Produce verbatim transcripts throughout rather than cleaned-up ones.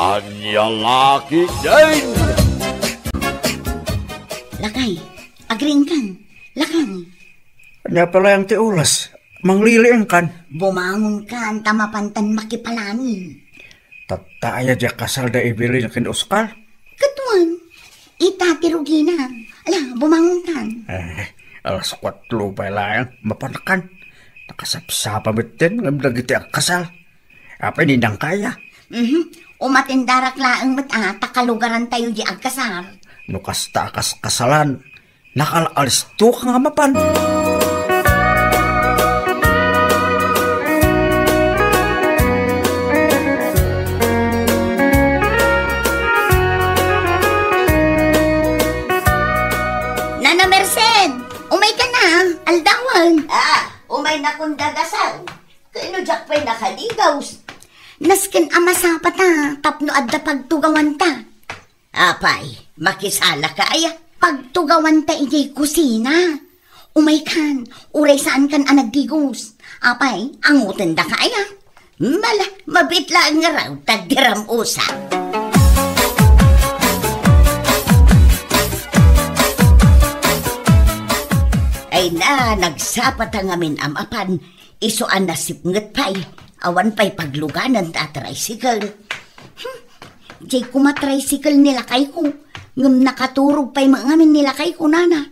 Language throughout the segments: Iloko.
Ania la ketdin? Lakay, agriingkan. Lakay. Ania pay laeng ti oras? Mangliliingkan. Bumangonkan ta mapantan makipalangit. Tatta aya diay kasar da Evelyn ken Oscar? Ket wen, ita ti rugina. Ala, bumangonkan. Eh, alas kuatro pay laeng, mapankan. Nakasapsapa metten ngem dagiti agkasar. Apay, ninang kaya? Mhm. Umatendarak laeng met a, ta kalugarantayo di agkasar. No kasta a kaskasalan, nakal-alistoka nga mapan. Nana Merced, umayka na, aldawen. Ah, umaynakon dagasan. Kano diak pay nakadigaus? Nasken a masapata tapno adda pagtugawanta. Apay, makisalaka aya? Pagtugawanta idiay kusina. Umaykan, uray saankan a nagdigos. Apay, angotendaka aya? Mala, mabiit laeng ngarud ta diram usa. Ay na, nagsapata ngamin a mapan, isu a nasipnget pay, awan pay pagluganan ta tricycle. Hmm, diay koma tricycle ni lakayko, ngem nakaturog pay met ngamin ni lakayko, nana.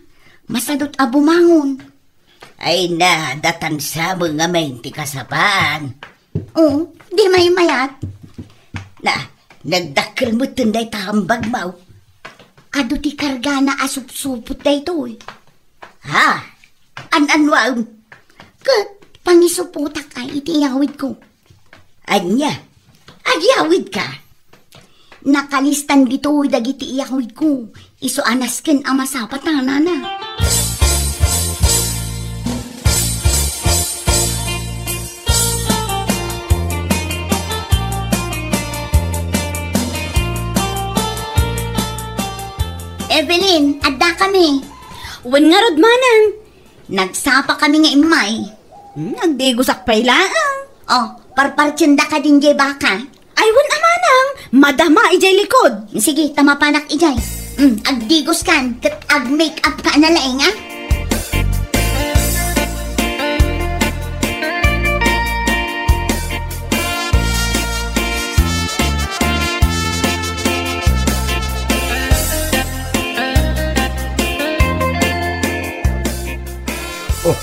Masadut a bumangon. Ay na, datan sa met ngamin ti kasapaan. O, di maymayat. Na, nagdakkel metten dayta hambagmo. Adu ti kargana a supsupot daytoy. Ha? An-anuam? Ket pangisupotak ay iti iyawidko. Ania? Agyawidka? Nakalistan ditoy dagiti iyawidko. Isu a nasken a masapata, nana. Evelyn, adda kami. Wen ngarud, manang. Nagsapa kami nga immay. Hmm, agdigosak pay laeng. O, parpartienda kadin diay baka. Ay, wen a, manang, madama idiay likod. Sige, ta mapanak idiay. Hmm, agdigoskan, ket ag-make up ka na laeng, a? O,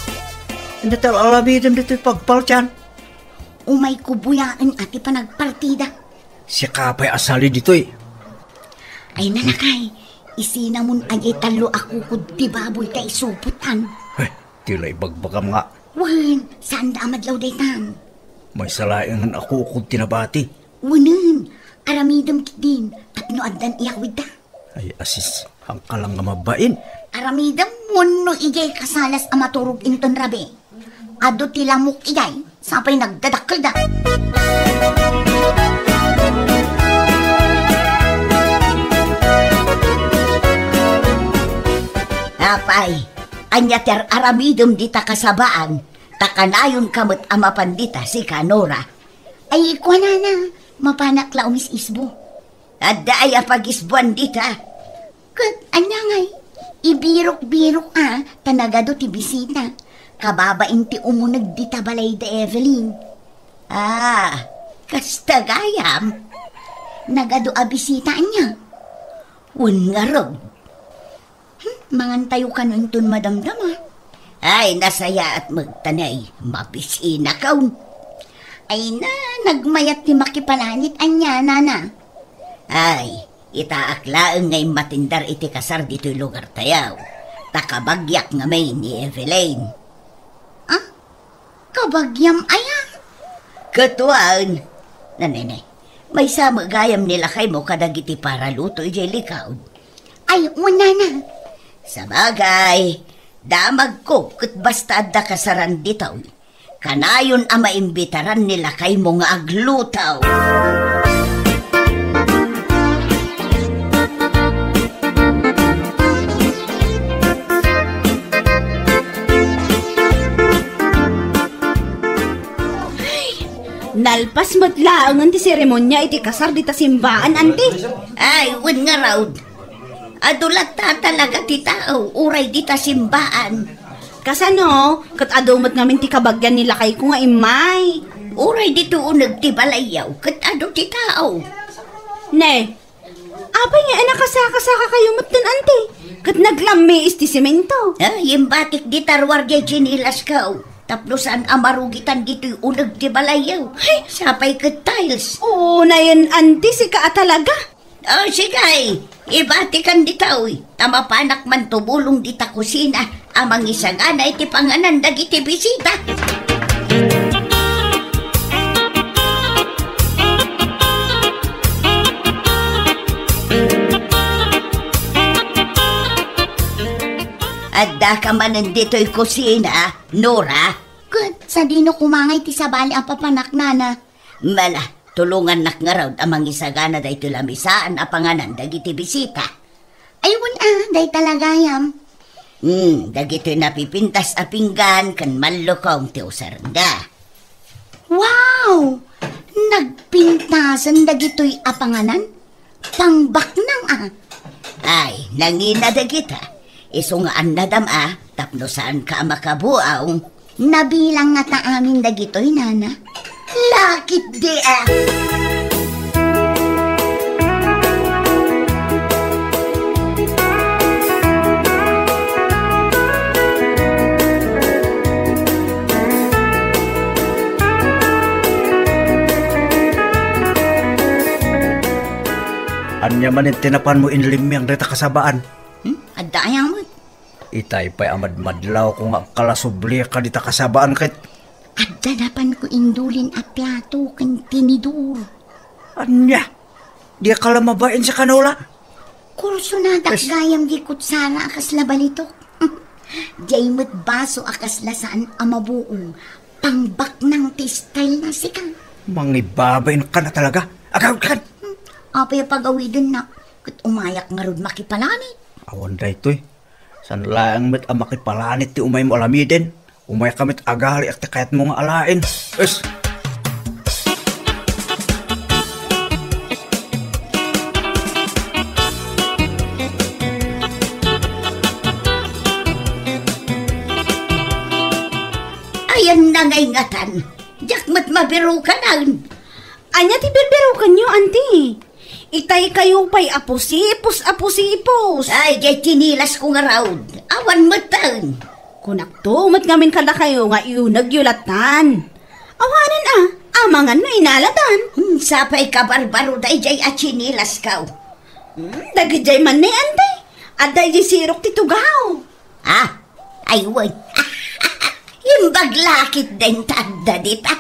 ania ti al-aramidem ditoy pagpartian? Umayko buyaen a ti panagpartida. Siaka pay a sali ditoy. Ay, nalakay, isinamon a diay tallo a kukod ti baboy ta isupotan. Ay, ti la ibagbagam nga. Wen, saanda a madlaw daytan. Maysa laengen a kukod ti nabati. Wenen, aramidem ketdin tapno addan iyawidda. Ay, asis, hangka lang nga mabain. Aramidem wenno idiay kasalas a maturog inton rabii. Adu ti lamok idiay, sapay nagdadakkelda. Apay, ania ti ar-aramidem dita kasabaan? Ta kanayonka met a mapan dita, sika, Nora. Ay, kuanana, mapanak la umis-isbo. Adda aya pagisbuan dita? Ket ania ngay, ibirok-birok a, ta nagadu ti bisita. Kababain ti umuneg dita balay da Evelyn. Ah, kasta gayam? Nagadu a bisita ania? Wen ngarud. Hmm, mangantayo kano inton madamdama. Ay, nasayaat met ta nay, mabisinakon. Ay na, nagmayat ti makipalanit ania, nana. Ay, itaak laeng nga immatindar iti kasar ditoy lugartayo. Ta kabagiak ngamin ni Evelyn. Ah? Kabagiam aya? Ket wen. Nanenay, maysa met gayam ni lakaymo kadagiti paraluto idiay likod. Ay, wen, nana. Sabagay, damagko ket basta adda kasaran ditoy. Kanayon a maimbitaran ni lakaymo nga agluto. Ay, Nalpas met laengen ti seremonia iti kasar dita simbaan, anti. Ay, wen ngarud. Adu latta talaga ti tao, uray dita simbaan. Kasano, ket adu met ngamin ti kabagian ni lakayko nga immay. Uray ditoy uneg ti balayyo, ket adu ti tao. Ne, apay nga nakasakasaka kayo metten, anti? Ket naglammiis ti semento. Ah, imbatik dita ruar diay tsinilasko. Tapno saan a marugitan ditoy uneg ti balayyo. Hay! Sapay ket tiles. Oo, nayen, anti, sika a talaga. O, sige, ibatikan ditoy. Ta mapanak man tumulong dita kusina a mangisagana iti panganan dagiti bisita. Addaka manen ditoy kusina, Nora? Ket sadino koma ngay ti sabali a papanak, nana? Mala, tulongannak ngarud a mangisagana daytoy lamisaan a panganan dagiti bisita. Ay, wen a, dayta la gayam. Hmm, dagitoy napipintas a pinggan ken mallukong ti usarenda. Wow! Nagpintasen dagitoy a panganan? Pangbaknang a. Ay, nangina dagita. Isu nga annadam a, tapno saanka a makabuaw. Nabilang ngata amin dagitoy, nana? Lakit di a. Ania manen ti napanmo inlimmiang dayta kasabaan? Hmm? Adda aya met? Itay pay a madmadlawko nga agkalasublika dita kasabaan ket. Adda napanko indulin a plato ken tinidor. Ania? Diak la mabain sa kanola? Kursonadak gayam di kutsara a kasla balitok. Diay met baso a kasla saan a mabuong. Pangbaknang ti style na sika. Mangibabain ka na talaga. Agawid ka! Hmm, apay a pagawidennak? Ket umayak ngarud makipalanit. Awan daytoy. Saan laeng met a makipalanit ti umaymo alamiden. Umayka met agariak ti kayatmo nga alaen. Es! Ayan na ngay ngatan. Diak met mabirukanan. Ania ti birbirukanyo, anti? Itay kayo pay a pusipos a pusipos. Ay, diay tinilasko ngarud. Awan metten. Kunakto met ngamin kadakayo nga iunegyo lattan. Awanen a, amangan no inalatan. Hmm, sapay kabarbaro daydiay a tinilasko. Hmm, dagidiay man ni, anti. Adda idiay sirok ti tugaw. Ah, ay wen. Imbag lakit den tadda dita.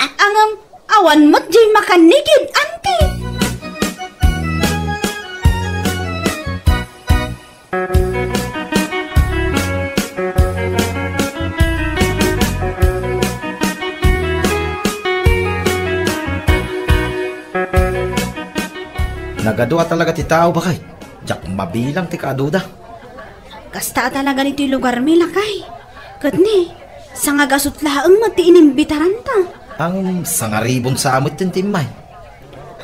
Angam, awan met diay makannigid, anti. Nagadua talaga ti tao, bakay. Diak mabilang ti kaaduda. Kasta a talaga ditoy lugarmi, lakay. Ket ni, sangagasut laeng met ti inimbitaranta. Ang sangaribon sa amot ti immay.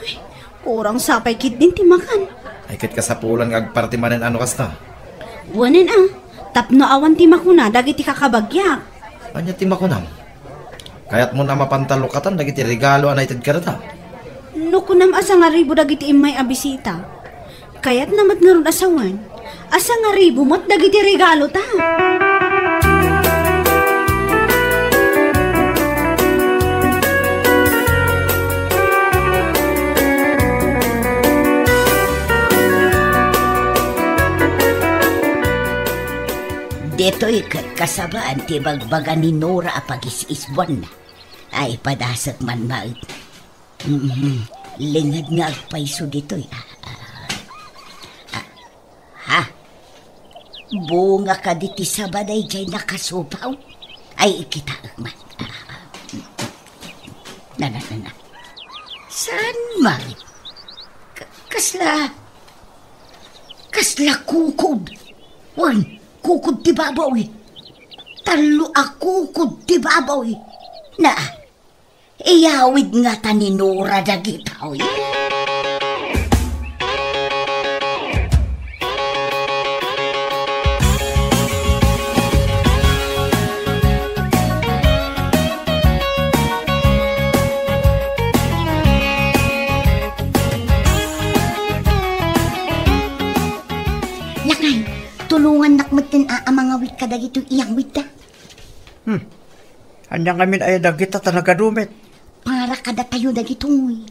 Ay, kurang sapay ketdin ti makan. Ay, ket kasapulan nga agparti manen a no kasta. Wen a, tapno awan ti makuna dagiti kakabagiak. Ania ti makunam? Kayatmon a mapantalukatan dagiti regalo a naited kadata? No kunam a sangaribu dagiti immay a bisita, kayatna met ngarud a sawen a sangaribu met dagiti regalota. Ditoy ket kasabaan ti bagbaga ni Nora a pagis-isbuanna. Ay, padasek man met. Mm, linged nga agpayso ditoy. Ah, ah, ah. Ha? Bunga kadi ti saba daydiay nakasupaw? Ay, ikitaek man. Ah, ah. Na, na, na, na. Saan man? Ka-, kasla, kasla kukod. Wen, kukod ti baboy. Tallo a kukod ti baboy. Na, Iyawid ngata ni Nora dagitoy. Lakay, tulongannak metten a, a mangawid kadagitoy iyawidda. Hmm. Ania ngamin aya dagita ta nagadu met? Para kadatayo dagitoy.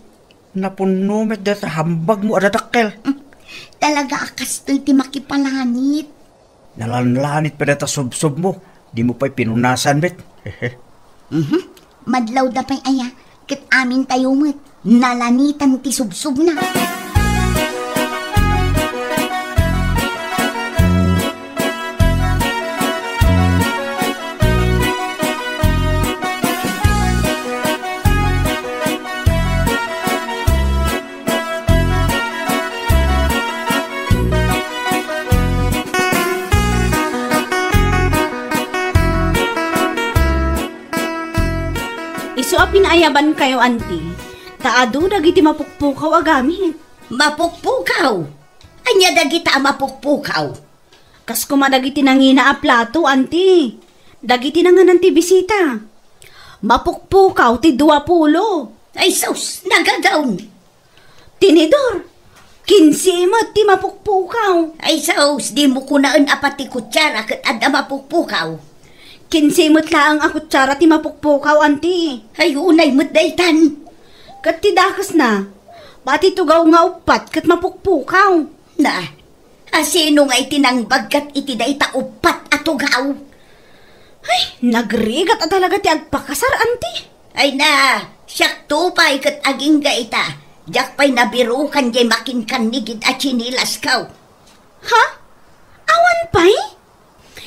Napunno met dayta hambagmo a dadakkel. Hmm. Talaga a kastoy ti makipalanit. Nalanlanit pay dayta subsobmo. Dimo pay pinunasan met. Mhm. Madlawda pay aya, ket amintayo met, nalanitan ti subsobna. Isu a pinaayabankayo, anti, ta adu dagiti mapukpukaw a gamit. Mapukpukaw? Ania dagita a mapukpukaw? Kas koma dagiti nangina a plato, anti. Dagiti nanganan ti bisita. Mapukpukaw ti dua pulo. Ay sus, nagadawn. Tinidor, kinse met ti mapukpukaw. Ay sus, dimo kunaen a pati kutsara ket adda mapukpukaw. Kinse met laeng a kutsara ti mapukpukaw, anti. Ay, unay met daytan. Ket ti dakesna, pati tugaw nga uppat ket mapukpukaw. Na, asino nga iti nangbaggat iti dayta uppat a tugaw? Ay, nagrigat a talaga ti agpakasar, anti. Ay na, siakto pay ket agingga ita. Diak pay nabirukan jay makinkannigid a tsinilasko. Ha? Awan pay?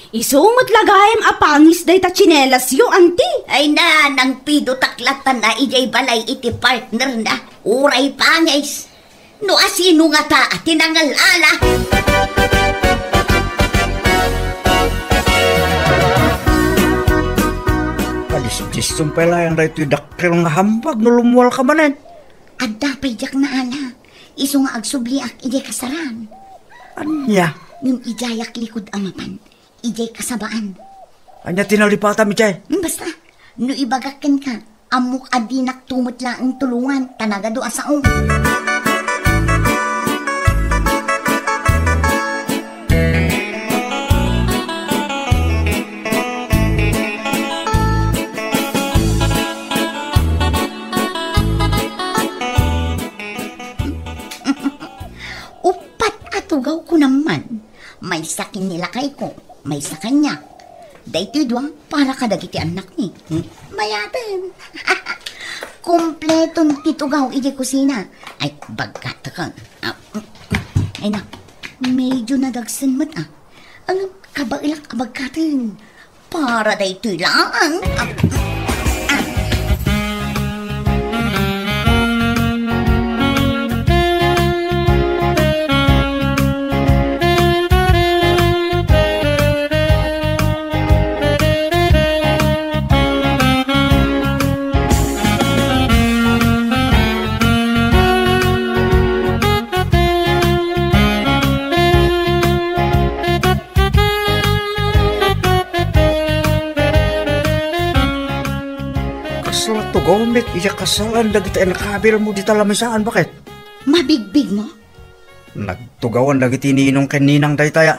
Isu met la gayam a pangis dayta tsinelasyo, anti. Ay na, nangpidotak latan a idiay balay iti partner na. Uray pangis. No asino ngata ti nangal-ala? Kalisdiston pay laeng daytoy dakkel nga hambag no lummuarka manen. Adda pay diak naala. Isu nga agsubliak idiay kasaran. Ania? Ngem idiayak likud a mapan, idiay kasabaan. Ania ti nalipatam idiay? Hmm, basta, no ibagak kenka, ammok a dinakto met laeng tulongan, ta nagadu a sao. Uppat a tugaw kunam man. Maysa ken ni lakayko, maysa kaniak. Daytoy dua para kadagiti annakmi. Hmm, mayaten. Kompleton ti tugaw idiay kusina. Ay, bagkatakan. Ah, ay na, medyo nadagsen met, ah. Ang kabaelak a bagkaten. Para daytoy laeng. Ah, ah. Kasla tugaw met iti kasalan dagiti inkabilmo dita lamisaan, baket? Mabigbigmo? Nagtugawan dagiti ninong ken ninang daytaya.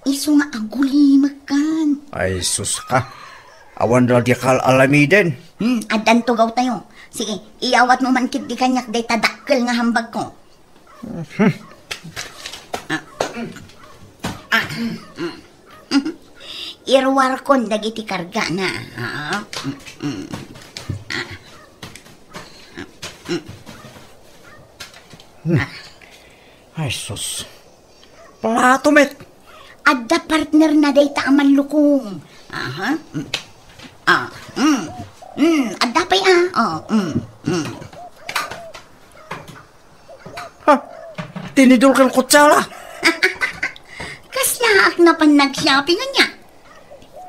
Isu nga agulimekkan. Ay, sus ka. Awan la di kal-alamiden. Hmm, addan tugawtayo. Sige, iyawatmo man ketdi kaniak dayta dakkel nga hambagko. Ah, mm. Ah, mm. Iruarkon dagiti kargana. Ah, mm, mm. Ah. Mm. Ah. Ay, sus. Plato met. Adda partner na dayta a manlukong. Aha. Mm. Ah, mm. Mm, adda pay, ah. Oh, mm, mm. Ha? Tinidor ken kutsara? Kasla ak napan nag-shopping ania?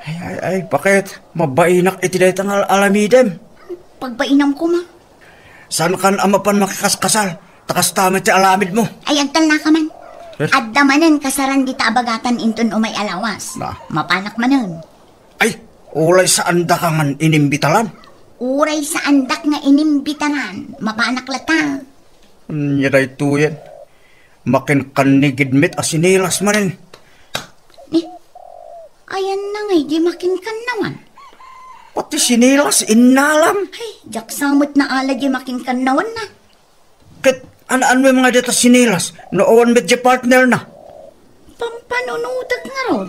Ay, ay, ay, baket? Mabainak iti dayta nga al-, alamidem. pagbainam koma. Saankan a mapan makikaskasal, ta kasta met ti alamidmo. Ay, agtalnaka man. Eh? Adda manen kasaran dita a bagatan inton umay a lawas. Na. Mapanak manen. Ay, uray saandaka ngan inimbitaran. Uray saandak nga inimbitaran, mapanak latta. Ania daytoyen? Makinkannigid met a sinilas manen. Eh, ayanna ngay di makinkannawan? Pati sinilas, innalam. Ay, diak sa met naala di makinkannawanna. Ket an-anoem nga dita sinilas no awan met di partnerna? Pampanunotek ngarud.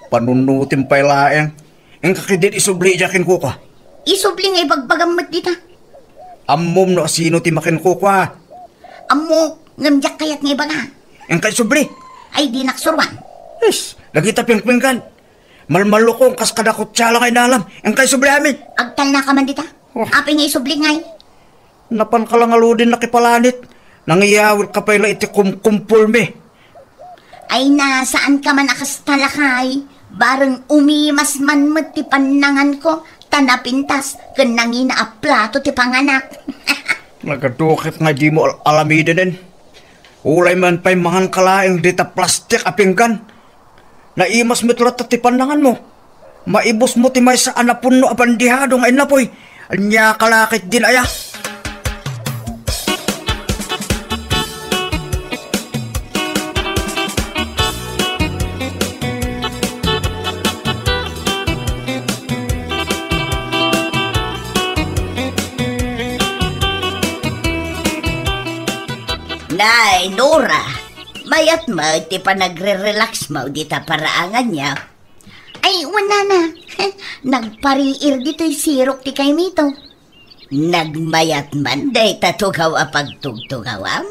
Panunotem pay laeng. Inka ketdin isubli idiay kenkuana. Isubli nga ibagbagam met dita. Ammom no asino ti makenkua. Ammok, ngem diak kayat nga ibaga. Inka isubli. Ay, dinak suroan. Is, dagita pingpinggan. Malmallukong kas kada kutsara nga inalam. Inka isubli amin. Agtalnaka man dita. Oh. Apay nga isubli ngay? Napanka la ngaruden nakipalanit. Nangiyawilka pay la iti kumkumpolmi. Ay na, saanka man a kasta, lakay. Bareng umimas man met ti pannanganko, ta napintas ken nangina a plato ti panganak. Nagaduket nga dimo al-, alamidenen. Uray man pay manganka laeng dita plastik a pinggan. Naimas met latta ti pannanganmo. Maibusmo ti maysa a napunno a bandihado nga innapoy. Ania ka la ketdin aya? Nay, Nora, mayat met ti panagre-relax mo dita paraangan niya. Ay, wen, nana. Nagpariir ditoy sirok ti kaymito. Nagmayat man dayta tugaw a pagtugtugawam?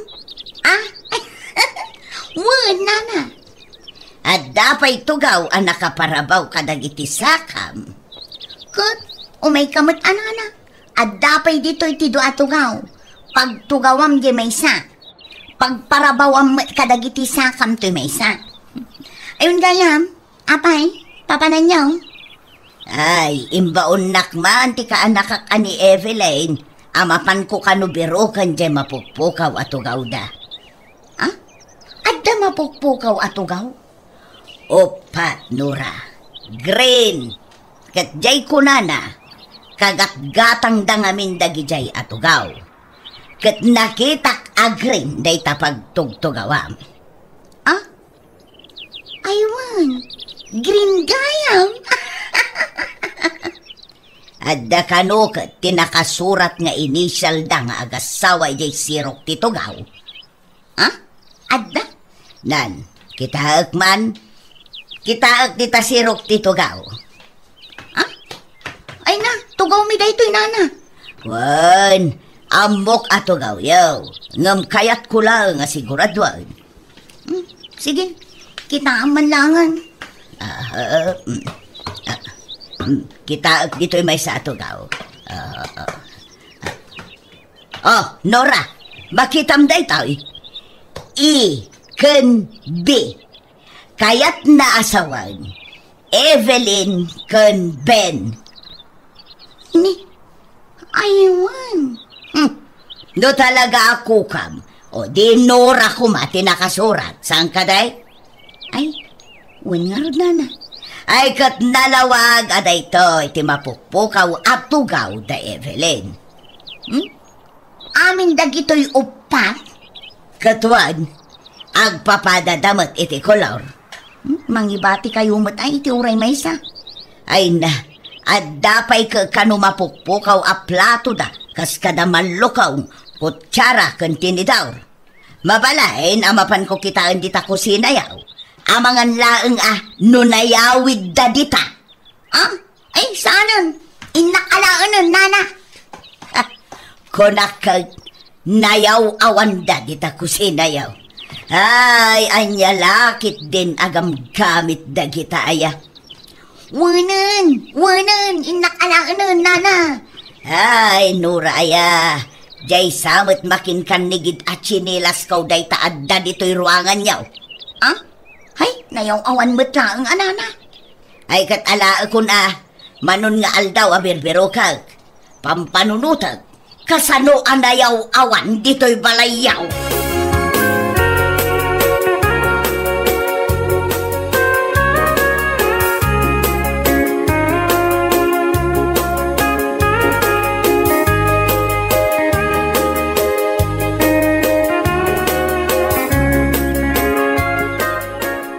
Ah? Wen, nana. Adda pay tugaw a nakaparabaw kadagiti sakam. Ket, umayka met a, nana. Adda pay ditoy ti dua a tugaw. Pagtugawam diay maysa. Pagparabawam met kadagiti sakam toy maysa. Ayon gayam, apay, papananyo? Ay, imbaonnak man ti kaanakak a ni Evelyn a mapanko kano biroken diay mapukpukaw a tugawda. Ah? Adda mapukpukaw a tugaw? Uppat, Nora. Green. Ket diay kunana, kagatgatangda ngamin dagidiay a tugaw. Ket nakitak a green dayta pagtugtugawam. Ah? Aywan, green gayam. Adda kano ket ti nakasurat nga initialda nga agassawa idiay sirok ti tugaw. Ha? Adda? Nan, kitaek man. Kitaek dita sirok ti tugaw. Ha? Ay na, tugawmi daytoy, nana. Wen, ammok a tugawyo. Ngem kayatko laeng a siguraduen. Hmm, sige, kitaam man laengen. Ah, ah, mm, ah, mm, kitaek ditoy maysa a tugaw. Ah, ah. Oh, Nora, makitam daytoy? A ken B. Kayatna a sawen, Evelyn ken Ben. Ni, aywan. Hmm. No talaga a kukam, o di Nora koma ti nakasurat, saan kadi? Ay, wen ngarud, nana. Ay, ket nalawag a daytoy ti mapukpukaw a tugaw da Evelyn. Hmm? Amin dagitoy uppat? Ket wen, agpapadada met iti kolor. Hmm? Mangibatikayo met ay iti uray maysa. Ay na, adda pay kano mapukpukaw a platoda kas kada mallukong, kutsara ken tinidor. Mabalin a mapanko kitaen dita kusinayo. Amangan laeng a no nayawidda dita. Ah? Ay, saanen? Innak alaenen, nana. Kunak ket nayaw-awanda dita kusinayo. Ay, ania la ketdin a gamgamit dagita aya? Wenen, wenen, innak alaenen, nana. Ay, Nora aya, diay sa met makinkannigid a tsinelasyo dayta adda ditoy ruanganyo. Ah? Hay, nayaw-awan met laeng a, nana. Ay, ket alaekon a, manon nga aldaw a birbirokek. Pampanunotek, kasano a nayaw-awan ditoy balayyaw?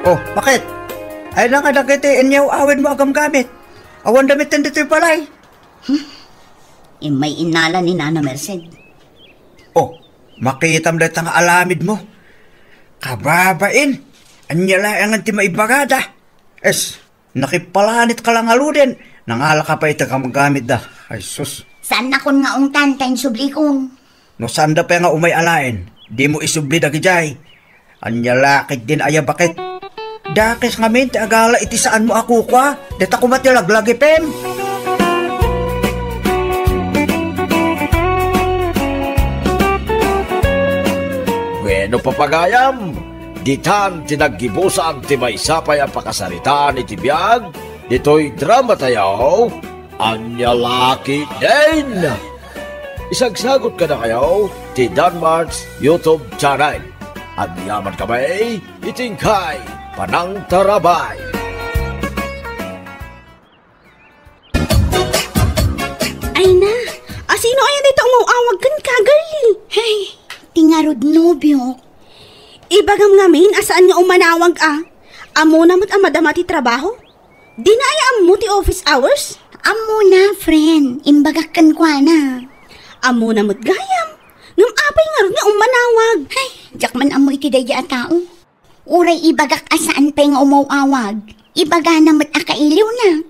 Oh, bakit? Ay na nga dagiti inyaw-awanmo a gamgamit. Awan damit ditoy balay. Hmm? Immay innala ni Nana Merced. Oh, makitam dayta nga alamidmo. Kababain, ania laengen ti maibagada? Es, nakipalanitka la ngaruden. Nangalaka pay iti gamgamitda. Ay, sus. Saannakon nga ungtan ta insublikon. No saanda pay nga umay alaen, dimo isubli dagidiay. Ania la ketdin aya, bakit? Dakes ngamin ti agala iti saanmo a kukua, dayta koma ti laglagipem. Bueno, papagayam, ditan ti naggibusan ti maysa pay a pakasaritaan iti biag ditoy drama tayo. Ania la ketdin? Isagsagot kadakayo ti Danmart's YouTube channel. Agyaman kami iti inkay panangtarabay. Ay na, asino aya dayta umaw-awag kenka, girlie? Hey, ti ngarud nobio. Ibagam ngamin a saan nga umanawag a. Ammona met a madama ti trabaho? Dina aya ammo ti office hours? Ammona, friend. Imbagak kenkuana. Ammona met gayam. Ngem apay ngarud nga ummanawag? Ay, diak man ammo iti daydiay a tao. Uray ibagak a saan pay nga umaw-awag, ibagana met a kailiwna.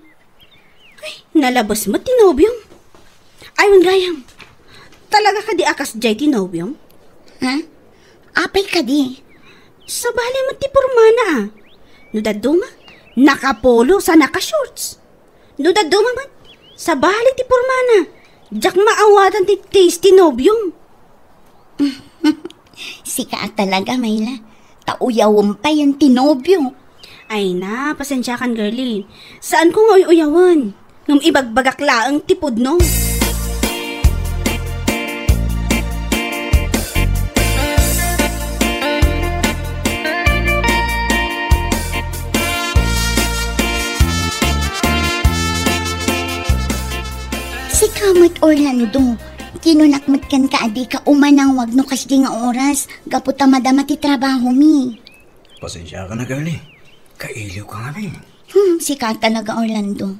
Ay, nalabes met ti nobiom. Ay, wen gayam. Talaga kadi a kasdiay ti nobiom? Ha? Apay kadi? Sabali met ti pormana, a. No dadduma, nakapolo sa naka-shorts. No dadduma met, sabali ti pormana. Diak maawatan ti taste ti nobiom. Sika a talaga, Myla. Ta uyawem payen ti nobio. Ay na, pasensiakan, girlie. Saanko nga uy-uyawen. Ngem ibagbagak laeng ti pudno. Sika met, Orlando, kinunak met kenka a dika umanawag no kasdi nga oras gapu ta madama ti trabahomi. Pasensiakan a, girlie. Kailiwka ngamin. Hmm, sika talaga, Orlando.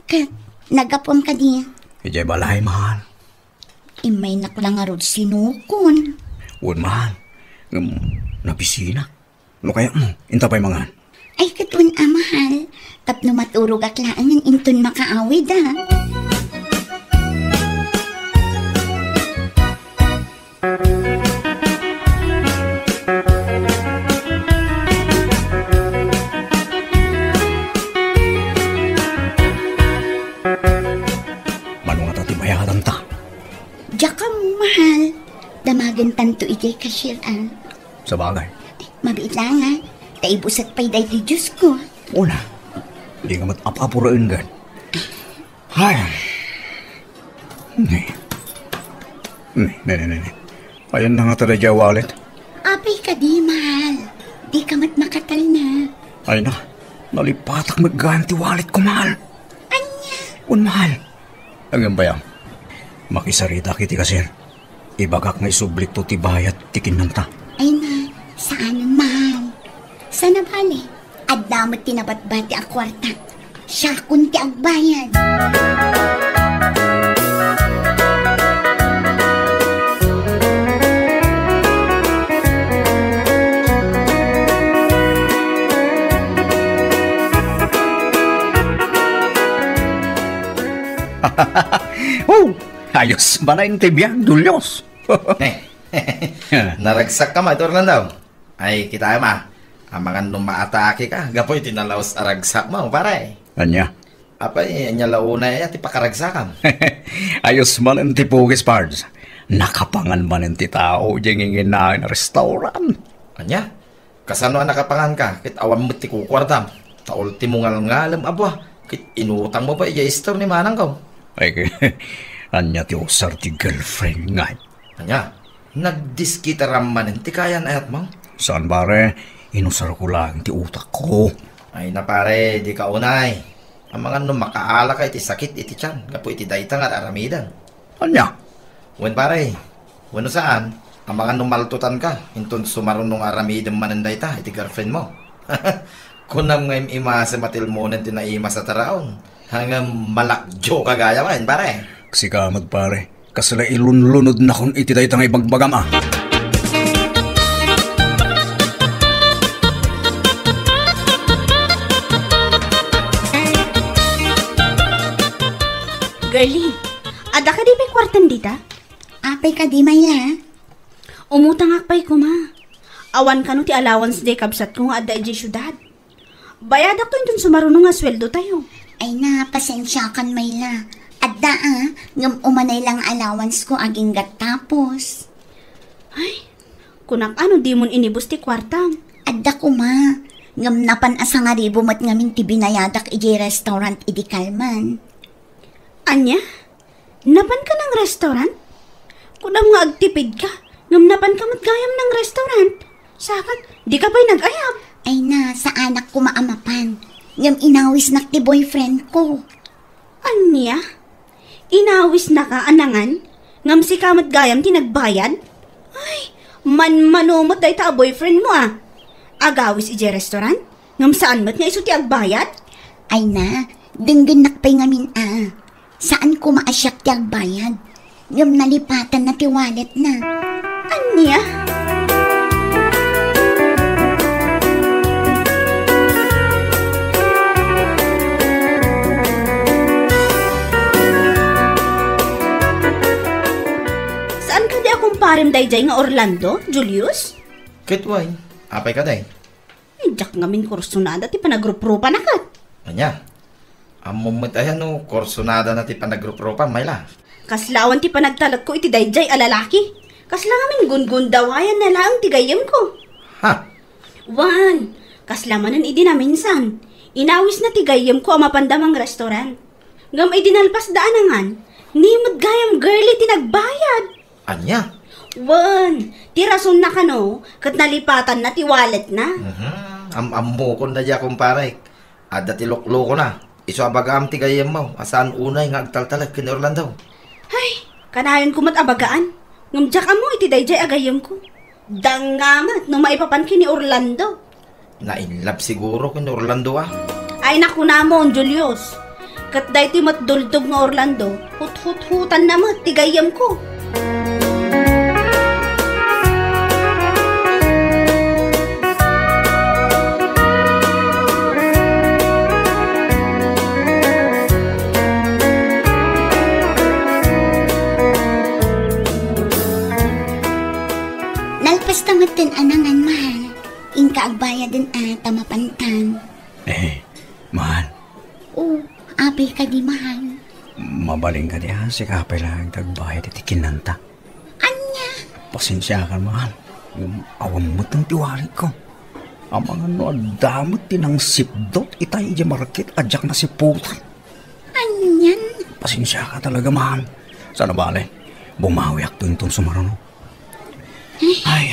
Ket, naggapuam kadi? Idiay balay, mahal. Immaynak la ngarud sinukon. Wen, mahal. Ngem, nabisinak. No kayatmo, inta pay mangan. Ay, ket wen a, mahal. Tapno maturogak laengen inton makaawid, a. Mano ngata ti bayadanta? Diak ammo, mahal. Damagentanto idiay cashier, a. Sabagay. Mabiit laeng, a. Ta ibusak pay daytoy juice ko. Una, di ka met ap-apuraen, gan. Ay. Ne. Ne, ne, ne, ne, ne. Ayan na ngata daydiay wallet. Apay kadi, mahal. Di ka met makatalna. Ay na. Nalipatak met gayam ti wallet ko, mahal. Ania? Wen, mahal. Agyan pay a. Makisaritak iti cashier. Ibagak nga isublikto ti bayad ti kinnanta. Ay na, saan, mahal. Sana bale, adda met ti nabatbati a kuarta. Siakon ti agbayad. Oh, ayos manen ti biag, Julius. Eh, naragsakka met, Orlando. Ay, kitaem a. Amangan no maatake ka, gapu iti nalaus a ragsakmo, pare. Ania? Apay, ania la unay aya ti pakaragsakam? Ayos manen ti pugis, Pards. Nakapangan manen ti tao diay nginginaen a restaurant. Ania? Kasano a nakapanganka ket awan met ti kukuartam? Ta ultimo ngalngalem a bua ket inutangmo pay idiay store ni manangko. Ay, Ania ti usar ti girlfriend ngay? Ania? Nagdiskitaram manen ti kayan ayatmo? Saan, pare. Inusarko laeng ti utakko. Ay na, pare, dika unay. Amangan no makaalaka iti sakit iti tiyan gapu iti dayta nga ar-aramidem. Ania? Wen, pare. Wenno saan, amangan no maltutanka inton sumaruno nga aramidem manen dayta iti girlfriendmo. Kunam nga im-imasem a tilmonen ti naimas a taraon. Ngem malakjoka gayam, pare. Sika met, pare. Kasla ilunlunodnakon iti dayta nga ibagbagam, a. Girlie, adda kadi pay kuartam dita? Apay kadi, Myla? Umutangak pay koma. Awan kano ti allowance diay kabsatko nga adda idiay siudad. Bayadakto inton sumaruno nga sueldotayo. Ay na, pasensiakan, Myla. Adda, a, ngem umanay la nga allowance ko agingga tapos. Ay, kunak, a, no dimon inibus ti kuartam? Adda koma, ngem napan a sangaribu met ngamin ti binayadak idiay restaurant idi kalman. Ania? Napanka nang restaurant? Kunam nga agtipidka, ngem napanka met gayam nang restaurant. Saka, dika pay nag-ayab. Ay na, saanak koma a mapan. Ngem inawisnak ti boyfriend ko. Ania? Inawisnaka a nangan? Ngem sika met gayam ti nagbayad? Ay, manmano met dayta a boyfriendmo, a. Agawis idiay restaurant? Ngem saan met nga isu ti agbayad? Ay na, denggennak pay ngamin, a. Saan koma a siak ti agbayad. Ngem nalipatanna ti walletna. Ania? Saan kadi a kumparem daydiay nga Orlando, Julius? Ket wen, apay kadi? Ay, diak ngamin kursunada ti panagruprupa na ket. Ania? Ammom met aya no kursunadana ti panagruprupa, Myla? Kasla awan ti panagtalekko iti daydiay a lalaki. Kasla ngamin gungundawayanna laeng ti gayyemko. Ha? Wen, kasla manen idi naminsan, inawisna ti gayyemko a mapanda mangrestaurant. Ngem idi nalpasda a nangan, ni met gayam Girlie ti nagbayad. Ania? Wen, ti rasonna kano, ket nalipatanna ti walletna. Mhm. Am-ammokon daydiay a kumparek. Adda ti luklukona. Isu a bagaam ti gayyemmo a saan unay nga agtaltalek ken ni Orlando. Ay, kanayonko met a bagaan. Ngem diak ammo iti daydiay a gayyemko. Danga met no maipapan ken ni Orlando. Na-in love siguro ken ni Orlando, a. Ay, nakunamon, Julius. Ket daytoy met dultog nga Orlando, huthuthutanna met ti gayyemko. Nalpasta metten a nangan, mahal. Inka agbayaden a ta mapantan. Eh, mahal. O, apay kadi, mahal? Mabalin kadi a sika pay laeng ti agbayad iti kinanta? Ania? Pasensiakan, mahal. Ngem awan metten ti wariko. Amangan no adda met ti nangsipdut itay idiay market a diak nasiputan. Anian? Pasensiaka talaga, mahal. Saan a bale, bumawiakto inton sumaruno. Ay,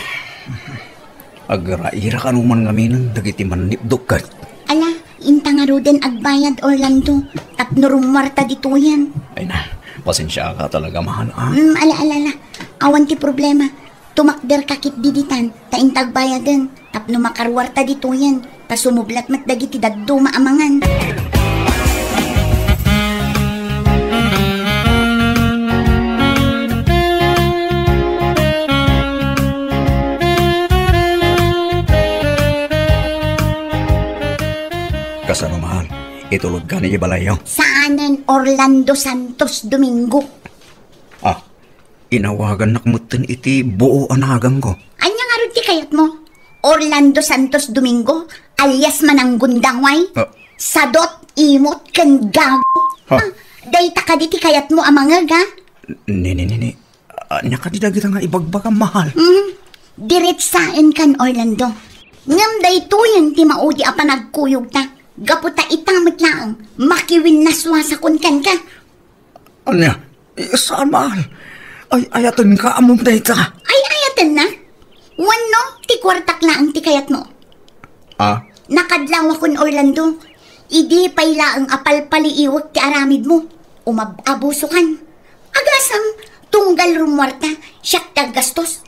agraira kano man ngamin dagiti mannipduk ket. Ala, inta ngaruden agbayad, Orlando, tapno rummuarta ditoyen. Ay na, pasensiaka talaga, mahal, a. Mm, ala, ala, ala. Awan ti problema. Tumakderka ketdi ditan, ta inta agbayaden. Tapno makaruarta ditoyen, ta sumublat met dagiti dadduma a mangan. Kasano, mahal? Itulodka idiay balayyo? Saanen, Orlando Santos Domingo. Ah, inawagannak metten iti buo a naganko. Ania ngarud ti kayatmo? Orlando Santos Domingo, alias Mananggundaway? Ah. Sadot, imot, ken gago. Ha? Ah, dayta kadi ti kayatmo a mangeg, a? Nini, nini. Ania kadi dagita nga ibagbagam, mahal? Hmm. Diretsaenkan, Orlando. Ngem daytoyen ti maudi a panagkuyogta. Gapu ta ita met laeng, makiwinnaswasakon kenka. Ania? Eh, saan, mahal? Ay, ayatenka, ammom dayta. Ay, ayatenna? Wenno, ti kuartak laeng ti kayatmo? Ah? Nakadlawakon, Orlando. Idi pay laeng a palpaliiwek ti aramidmo, umab-abusokan. Agasem, tunggal rummuarta, siak ti aggastos.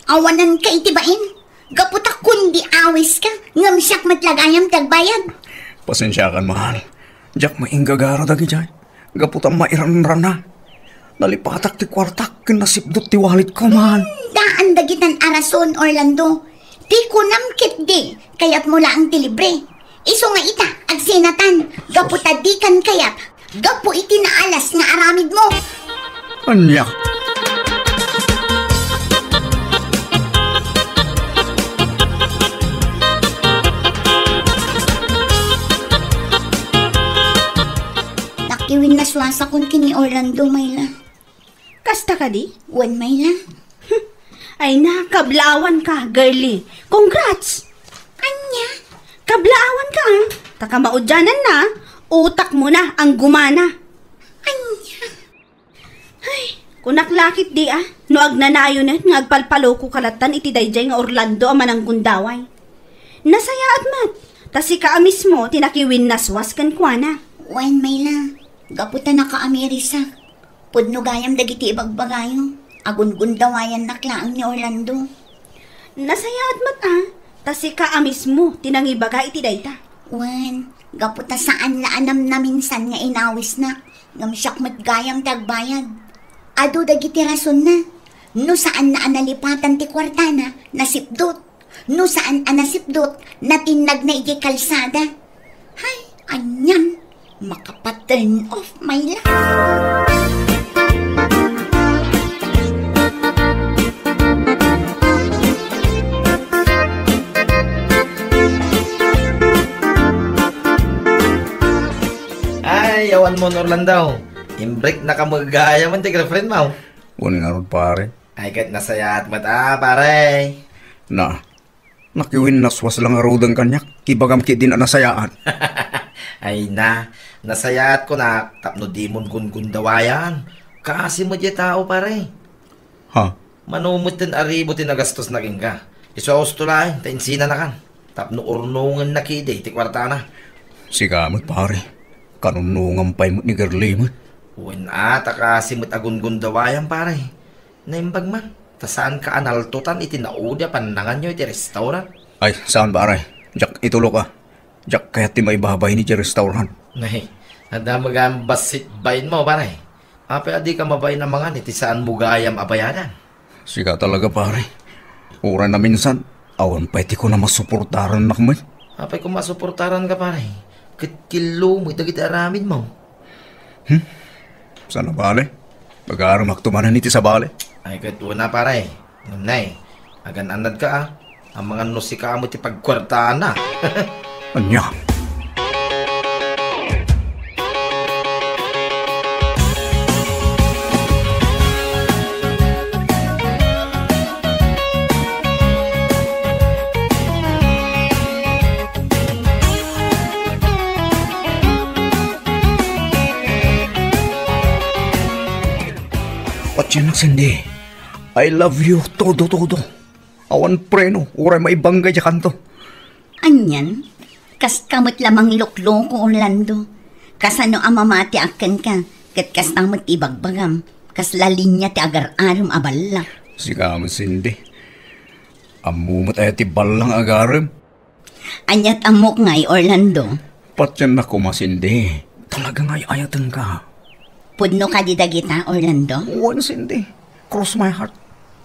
Awanenka iti bain. Gapu ta kundi awiska, ngem siak met la gayam ti agbayad. Pasensiakan, mahal. Diak maingga garo dagidiay. Gapu ta mairanrana. Nalipatak ti kuartak ken nasipdot ti walletko, mahal. Daan dagitan a rason, Orlando. Ti kunam ketdi, kayatmo laeng ti libre. Isu nga ita, agsinatan, gapu ta dikan kayat, gapu iti naalas nga aramidmo. Ania? Nakiwinnaswasakon ken ni Orlando, Myla. Kasta kadi? Wen, Myla. Ay na, kablaawanka, girlie. Congrats! Ania? Kablaawanka, ah. Ta kamaudiananna, utakmo na ang gumana. Ania? Ay, kunak la ketdi, ah, no agnanayonen nga agpalpalokoka lattan iti daydiay nga Orlando a mananggundaway. Nasayaat met, ta sika a mismo ti nakiwinnaswas kenkuana. Wen, Myla, gapu ta nakaamirisak. Pudno gayam dagiti ibagbagayo. Agungundawayannak laeng ni Orlando. Nasayaat met, ah, ta sika a mismo ti nangibaga iti dayta. Wen, gapu ta saan la a namnaminsan nga inawisna, ngem siak met gayam ti agbayad. Adu dagiti rasonna. No saanna a nalipatan ti kuartana, nasipdot. No saan a nasipdot, natinnagna idiay kalsada. Hay, anian, makapa-turn off, Myla. Ay, awan mo, Orlando. Imbreak na ka magaya man ti girlfriend mo. Wen ngarud, pare. Ay, ket nasayaat met, ah, pare. Na, nakiwinnaswas la ngaruden kaniak, ibagam ketdin a nasayaat. Ay na, nasayaat kunak tapno dimon gungundawayan. Kaasi met diay tao, pare. Ha? Mano met ten aribu ti nagastosna kenka. Isu a usto laeng, ta insinanakan. Tapno urnongenna ketdi ti kuartana. Sika met, pare. Kanunongan pay met ni girlie met. Wen a, ta kaasi met agungundawayan, pare. Naimbag man, ta saanka a naltotan iti naudi a pannanganyo iti restaurant. Ay, saan, pare? Diak itulok, ah. Diak kayat ti maibabain iti restaurant. Nay, adda met gayam bassit bainmo, pare. Apay a dika mabain a mangan iti saanmo gayam a bayadan? Sika talaga, pare. Uray naminsan, awan pay ti kunam a suportarannak met. Apay koma a suportaranka, pare? Ket killo met dagiti aramidmo. Hmm? Saan a bale? Pagarumakto manen iti sabali. Ay, ket una, pare. Ngem nay, agan-annadka, ah. Amangan no sika met ti pagkuartana. Ania? Patiennak, Cindy. I love you todo, todo. Awan preno, uray maibangga diay kanto. Anian? Kasta met la manglokloko, Orlando. Kasano a mamatiak kenka, ket kasta met ibagbagam, kasla linia ti agar-arem a balla. Sika met, Cindy. Ammo met aya ti balla nga agarem? Aniat ammok ngay, Orlando? Patiennak koma, Cindy. Talaga nga ay-ayatenka. Pudno kadi dagita, Orlando? Wen, Cindy. Cross my heart.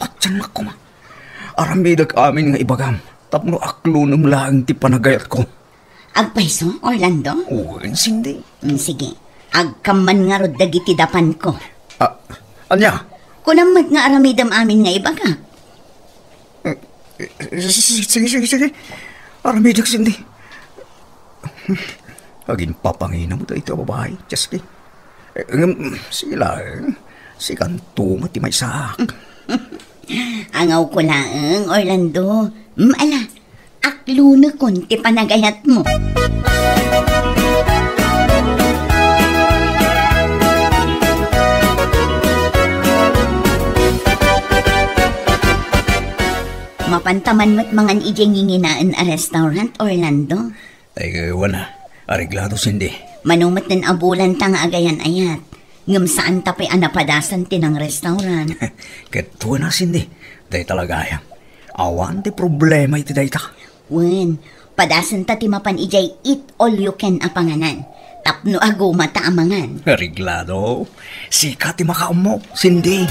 Patiennak koma. Aramidek amin nga ibagam tapno aklonem laeng ti panagayatko. Agpayso, Orlando? Wen, Cindy. Mm, sige. Agkamman ngarud dagiti dapanko. Ah, ania? Kunam met nga aramidem amin nga ibaga. Eh, eh, sige, sige, sige. Aramidek, Cindy. Aginpapangina mo dayta a babai, Cheski. Eh, ngem, sige laeng. Sikanto met ti maysaak. Angawko laeng, Orlando. Mm, ala, aklonekon ti panagayatmo. Mapanta man met mangan idiay nginginaen a restaurant, Orlando? Ay, wen a. Areglado, Cindy. Mano met a bulanta nga agayan-ayat. Ngem saanta pay a napadasan ti nang-restaurant. Ket wen a, Cindy. Dayta la gayam. Awan ti problema iti dayta. Wen, padasenta ti mapan idiay eat all you can a panganan. Tapno agumata a mangan. Areglado. Sika ti makaammo, Cindy.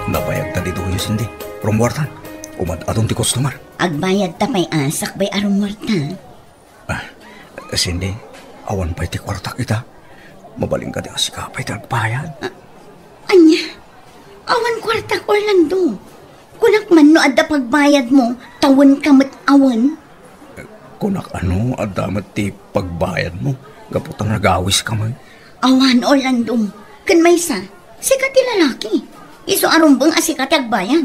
Nabayagta ditoy, Cindy. Rummuarta. Umad-adun ti customer. Agbayadta pay a, sakbay a rummuarta. Ah, Cindy, awan pay ti kuartak ita. Mabalin kadi a sika pay ti agbayad? Ah, ania? Awan kuartak, Orlando. Kunak man no adda pagbayadmo, ta wen ka met a wen. Kunak a no adda met ti pagbayadmo, gapu ta nagawis ka met. Awan, Orlando. Ken maysa, sika ti lalaki. Isu a rumbeng a sika ti agbayad.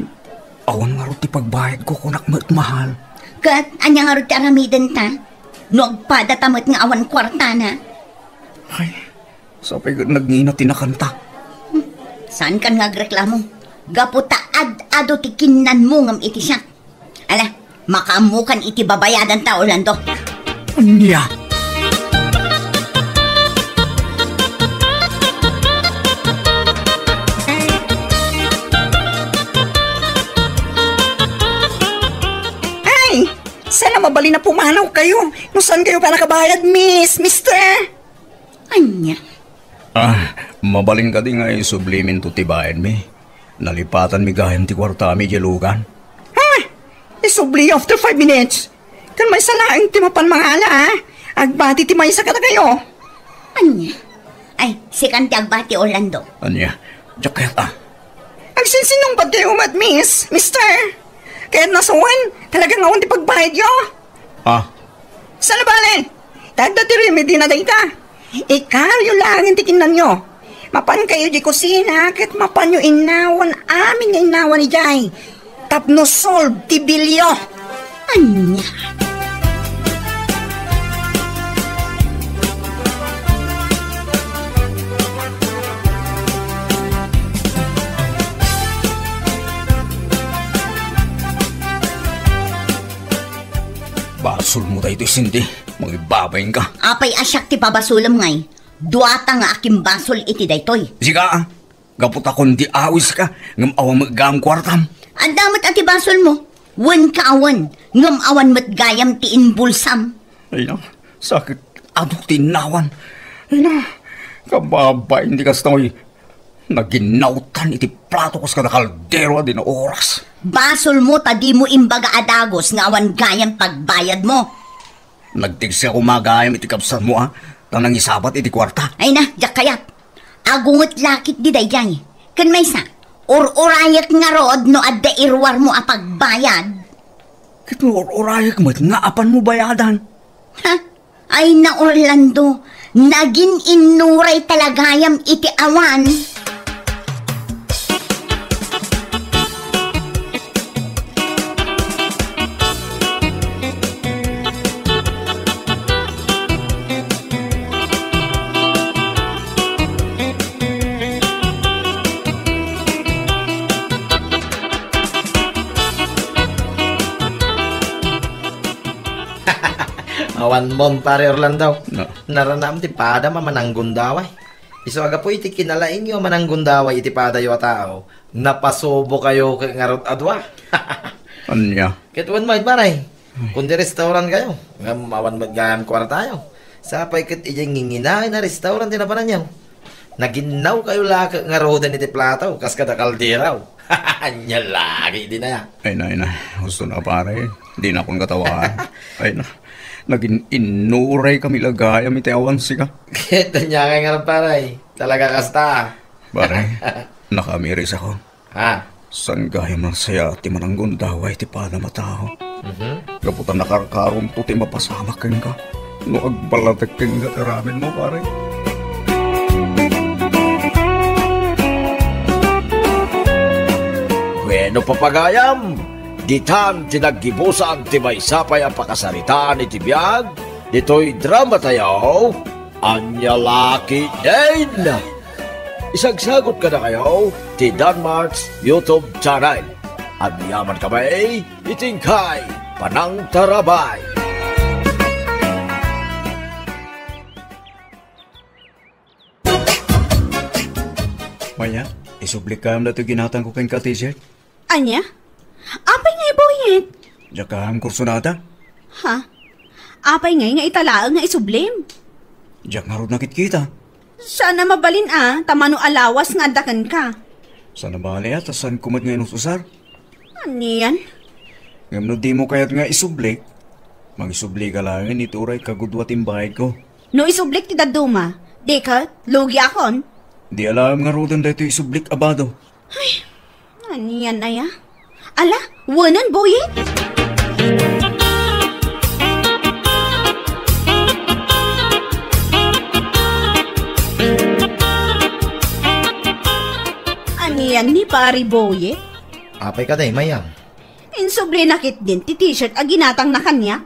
Awan ngarud ti pagbayadko, kunak met, mahal. Ket ania ngarud ti aramidenta? No agpadata met nga awan kuartana? Ay, sapay ket nagngina ti nakanta. Hmm, saankan nga agreklamo? Gapu ta ad-adu ti kinnanmo ngem iti siak. Ala, makaammokan iti babayadanta, Orlando. Ania? Ay, sana mabalin a pumanaw kayo. No saan kayo pa nakabayad, miss, mister? Ania? Ah, mabalin kadi nga isubliminto ti bayadmi? Nalipatanmi gayam ti kuartami idiay lugan. Ha? Isubli after five minutes? Ken maysa laeng ti mapan mangala, ha? Agbati ti maysa kadakayo. Ania? Ay, sikan ti agbati, Orlando. Ania? Diak kayat, ah. Agsinsinnungbat kayo met, miss, mister. Kayat na sawen, talaga nga awan ti pagbayadyo. Ah. Saan a bale? Tadda ti remedy na dayta. Ikaruyo laeng ti kinnanyo. Mapan kayo di kusina, ket mapanyo innawan amin nga innawan idiay. Tapno solve ti bilyo. Ania? Basolmo daytoy, Cindy. Mangibabain ka. Apay a siak ti pabasolem ngay? Duata nga akimbasol iti daytoy. Sika, ah. Gapu ta kundi awis ka, ngem awan met gayam kuartam. Adda met a ti basolmo. Wen ka awan, ngem awan met gayam ti inbulsam. Ay na, sakit. Adu ti innawan. Ay na, kababain ti kastoy. Naginnawtan iti plato kas kada kaldero a di nauras. Basolmo ta dimo imbaga a dagus nga awan gayam pagbayadmo. Nagtigsek a kumagayam iti kabsatmo, a, ta nangisabat iti kuarta. Ay na, diak kayat. Agunget lakit di daydiay. Ken maysa, ur-urayek ngarud no adda iruarmo a pagbayad. Ket no ur-urayek met nga apanmo bayadan. Ha? Ay na, Orlando, nagin-innuray talagayam iti awan. Awan mon, Pare Orlando. No. Naranam ti padam a mananggundaway. Isu a gapu iti kinalaingyo a mananggundaway iti padayo a tao, napasubokayo ket ngarud a dua. Ania? Ket wen met, Pare. Kundi restaurant kayo, ngem awan met gayam kuartayo. Sapay ket idiay nginginaen a restaurant ti napananyo. Naginnaw kayo la ket ngaruden iti plato, kas kada kaldero. Ania lagi dina. Ay na, ay na. Husto na, pare. Di na akon katawaan. Ay na. Nagin-innuray kami la gayam iti awan sika. Ket ania ngay ngarud, pare? Talaga kasta. Pare, nakamiris ako. Ha? Saan gayam nagsaya ti mananggundaway ti padam a tao? Mhm. Gapu ta nakarkaromto ti mapasamak kenka no agballatek kenka ti aramidmo, pare. Wenno, papagayam, ditan ti naggibusan ti maysa pay a pakasaritaan iti biag Ditoy drama tayo, Ania La Ketdin. Isagsagut kadakayo ti Danmark's YouTube channel. Aniaman kami iti inkay panangtarabay. Maya, isublik kayam datoy ginatangko kenka, teacher? Ania? Apay ngay, Boyet? Diak kayam kursunada. Ha? Apay ngay nga ita laeng nga isublim? Diak ngarud nakitkita. Saan a mabalin a, ta mano a lawas nga adda kenka. Saan a bali a, ta saanko met nga inus-usar. Anian? Ngem no dimo kayat nga isublik, mangisubli ka laeng iti uray kagudua ti imbayadko. No isublik ti dadduma, di ket lugiakon? Di alaem ngaruden daytoy isublik a bado. Ay, anian aya? Ala, wenen, Boyet? Anian ni Pari Boyet? Apay kadi, Mayang? Insublina ketdin ti t-shirt a ginatangna kaniak.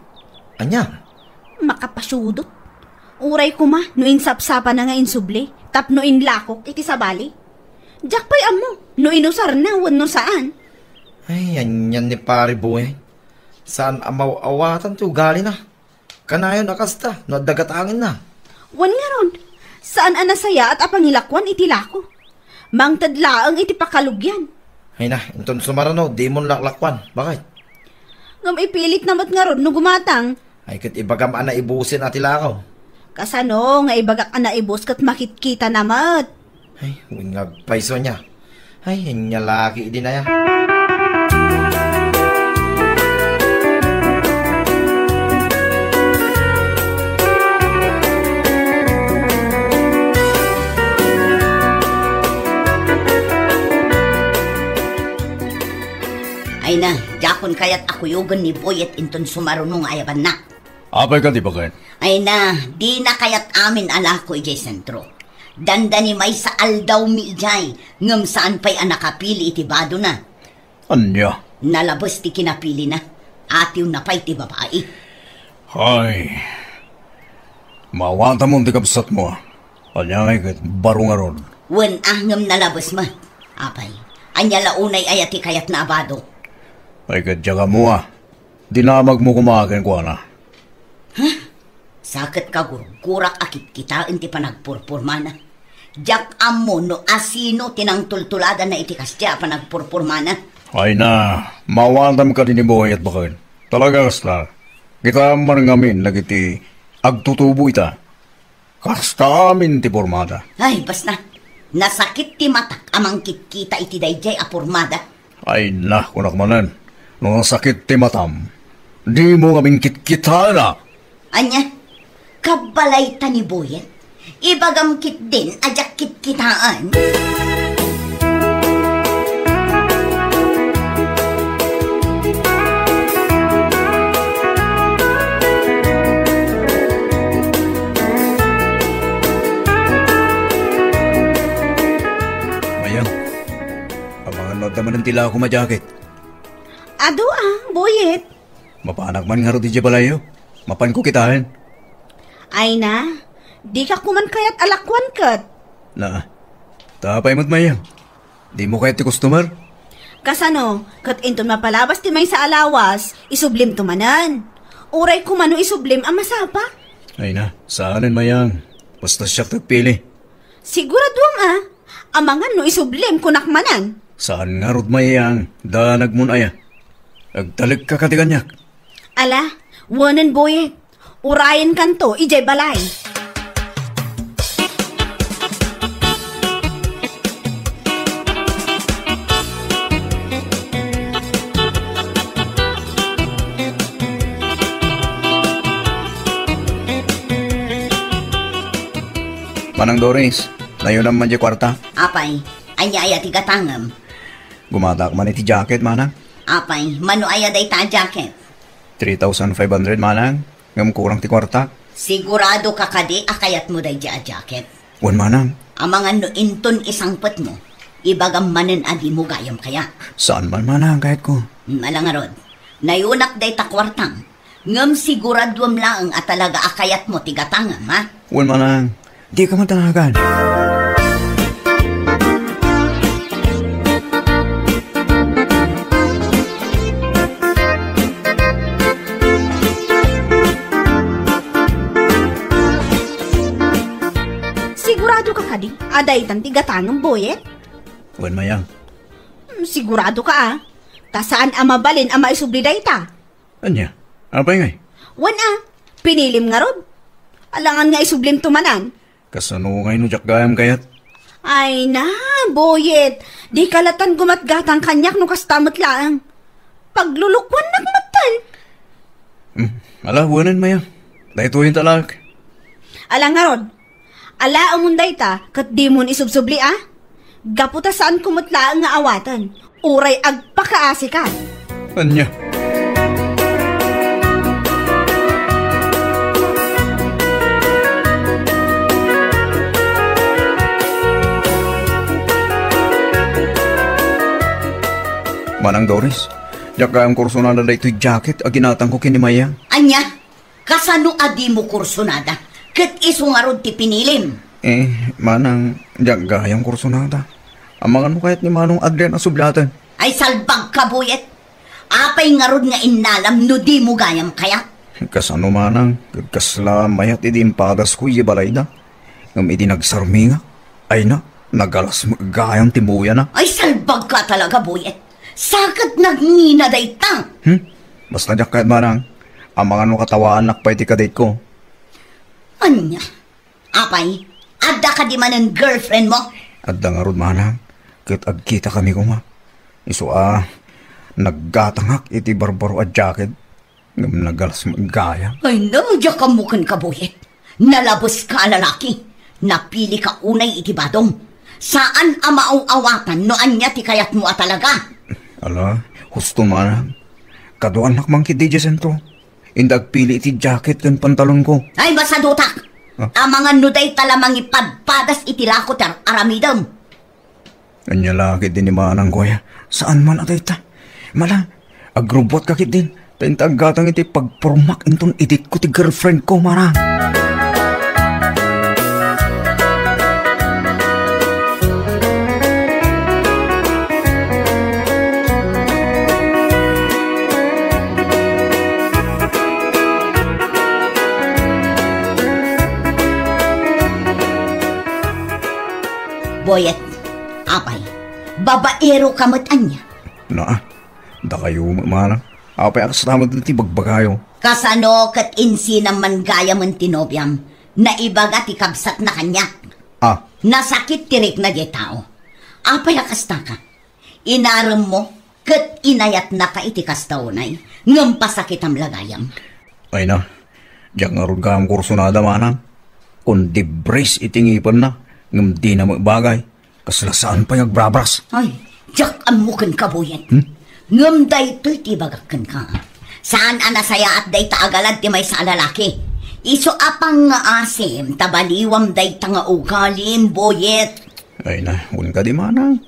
Ania? Makapasudot. Uray koma no insapsapana nga insubli tapno inlakok iti sabali. Diak pay ammo no inusarna wenno saan. Ay, anian ni Pari Boyet. Saan a maaw-awatan ti ugalina. Kanayon a kasta no adda gatangenna. Wen ngarud, saan a nasayaat a pangilakuan iti lako. Mangted laeng iti pakalugian. Ay na, inton sumaruno, dimon laklakuan. Bakit? Ngem ipilitna met ngarud no gumatang. Ay, ket ibagam a naibusen a ti lako. Kasano nga ibagak a naibus ket makitkitana met? Ay, wen nga agpayso ania. Ay, ania la ketdin aya. Ay na, diakon kayat a kuyogen ni Boyet inton sumaruno nga ayabanna. Apay kadi, baket? Ay na, dina kayat amin a lako idiay sentro. Dandani maysa aldawmi idiay, ngem saan pay a nakapili iti badona. Ania? Nalabes ti kinapilina. Atiwna pay ti babai. Ay. Maawatamon ti kabsatmo. Ania ngay ket baro ngarud? Wen a, ngem nalabes met. Apay, ania la unay aya ti kayatna a bado? Ay ket diak ammo a. Dinamagmo koma kenkuana. Huh? Saket kagurgurak a kitkitaen ti panagpurpurmana. Diak ammo no asino ti nangtultuladanna iti kasdiay a panagpurpurmana. Ay na, maawatam kadi ni Boyet, baket. Talaga kasta. Kitaem man ngamin dagiti agtutubo ita. Kasta amin ti pormada. Ay, basta. Nasakit ti matak a mangkitkita iti daydiay a pormada. Ay na, kunak manen, no nasakit ti matam, dimo ngamin kitkitaenna. Ania? Kabbalayta ni Boyet? Ibagam ketdin a diak kitkitaen. Mayang, amangan no adda manen ti lakom a jacket. Adu a, Boyet. Mapanak man ngarud idiay balayyo. Mapanko kitaen. Ay na, dika koman kayat a lakuan ket. Na, ta apay met, Mayang? Dimo kayat ti customer? Kasano, ket inton mapalabas ti maysa a lawas, isublimto manen. Uray koma no isublim a masapa. Ay na, saanen, Mayang. Basta siak ti agpili. Siguraduam a, amangan no isublim kunak manen. Saan ngarud, Mayang, danagmon aya. Agtalekka kadi kaniak. Ala, wenen, Boyet. Urayenkanto idiay balay. Manang Doris, nayonam man diay kuarta? Apay, ania aya ti gatangem? Gumatak man iti jacket, manang. Apay, mano aya dayta a jacket? Three thousand five hundred, manang. Ngem kurang ti kuarta. Sigurado ka kadi a kayatmo daydiay a jacket? Wen, manang. Amangan no inton isangpetmo, ibagam manen a dimo gayam kayat. Saan man, manang, kayatko. Hmm, ala ngarud. Nayonak dayta kuartam. Ngem siguraduem laeng a talaga a kayatmo ti gatangem, ha? Wen, manang, dika matanagan. Sigurado ka kadi a daytan ti gatangem, Boyet? Wen, Mayang. Hmm, sigurado ka, a. Ta saan a mabalin a maisubli dayta. Ania? Apay ngay? Wen a, pinilim ngarud. Alangan nga isublim to manan. Kasano ngay no diak gayam kayat? Ay na, Boyet. Di ka latan gumatgatang kaniak no kasta met laeng. Paglulukuannak metten. Hmm, ala, wenen, Maya. Daytoyen talak. Ala ngarud, alaemon dayta ket dimon isubsubli, a? Gapu ta saanko met laeng nga awaten, uray agpakaasika. Ania? Manang Doris, diak gayam kursonada daytoy jacket a ginatangko ken ni Maya. Ania? Kasano a dimo kursonada? Ket isu ngarud ti pinilim. Eh, manang, diak gayam kursonada. Amangan no kayat ni Manong Adrian a subliaten. Ay, salbag ka, Boyet. Apay ngarud nga innalam no dimo gayam kayat? Kasano, manang, ket kasla mayat idi impadasko idiay balayda. Ngem idi nagsarmingak, ay na, nagalas met gayam ti muyana. Ay, salbag ka talaga, Boyet. Saket nagngina dayta. Hmm? Basta diak kayat, manang. Amangan no katawaannak pay ti kadetko. Ania? Apay, adda kadi manen girlfriend mo? Adda ngarud, manang. Ket agkitakami koma. Isu a, naggatangak iti barbaro a jacket. Ngem nagalas met gayam. Ay, no, diak ammo ken ka, Boyet. Nalabeska a lalaki. Napilika unay iti badom. Saan a maaw-awatan no ania ti kayatmo a talaga. Ala, husto, manang. Kaduaannak man ketdi idiay sentro. Inda agpili iti jacket ken pantalonko. Ay, masadutak! Ah? Amangan no dayta la mangipadpadas iti lako ti ar-aramidem. Ania la ketdi ni manangko aya? Saan man a dayta. Mala, agrubbuatka ketdin, ta inta aggatang iti pagpurmak inton iditko ti girlfriendko, manang. Boyet, apay, babaero ka met ania? Naa, dakayo met manang. Apay a kasta met ti bagbagayo? Kasano ket insinam man gayamen ti nobiam? Naibaga ti kabsatna kaniak. Ah. Nasakit ti rikna diay tao. Apay a kastaka? Inaremmo ket inayatnaka iti kasta unay, ngem pasakitam la gayam. Ay na, diak ngarud gayam kursonada, manang. Kundi brace iti ngipenna, ngem dina met bagay. Kasla saan pay nga agbra-brace. Ay, diak ammo kenka, Boyet. Hmm? Ngem daytoy ti ibagak kenka. Saan a nasayaat dayta a galad ti maysa a lalaki. Isu a pangngaasim ta baliwam dayta nga ugalim, Boyet. Ay na, wen kadi manang.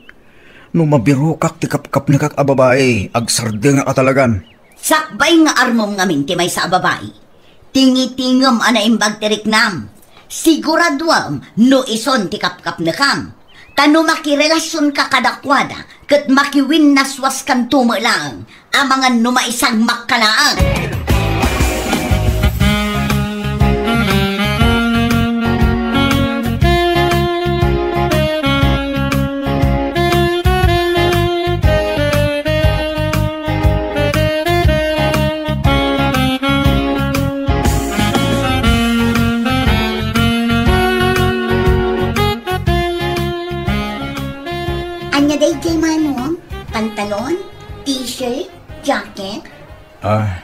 No mabirokak ti kapkapnekak a babai, agsardengak a talagan. Sakbay nga armem ngamin ti maysa a babai, tingitingem a naimbag ti riknam. Siguraduem no isun ti kapkapnekam. Ta no makirelasionka kadakuada, ket makiwinnaswaskanto met laeng, amangan no maisagmakka laeng. Ania daydiay, manong? Pantalon? T-shirt? Jacket? Ah,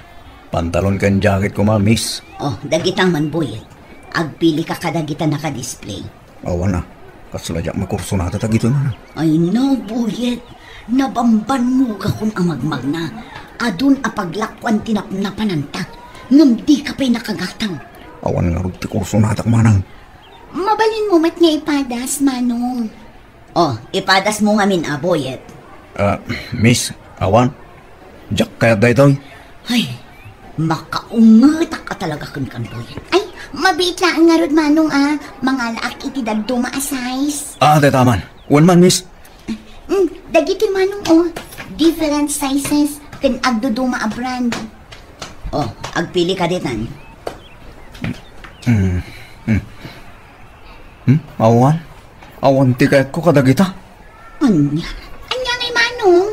pantalon ken jacket koma, miss. Oh, dagita man, Boyet. Agpilika kadagita naka-display. Awan a. Kasla diak makursonada dagitoy, manang. Ay, no, Boyet. Nabambanmogakon a magmagna. Adun a paglakuan ti napnapananta. Ngem dika pay nakagatang. Awan ngarud ti kursonadak, manang. Mabalinmo met nga ipadas, manong. Oh, ipadasmo ngamin a, Boyet. Ah, miss, awan. Diak kayat daytoy. Ay, Makaungetak a talaga kenkan, Boyet. Ay, mabiit laeng ngarud, Manong, a. Mangalaak iti dadduma a size. Ah, dayta man. Wen man, miss. Mm, dagiti, Manong, o. Different sizes ken agduduma a brand. O, agpili ka ditan. Mm, mm. Hmm? Awan? Awan ti kayatko kadagita. Ania? Ania ngay, Manong?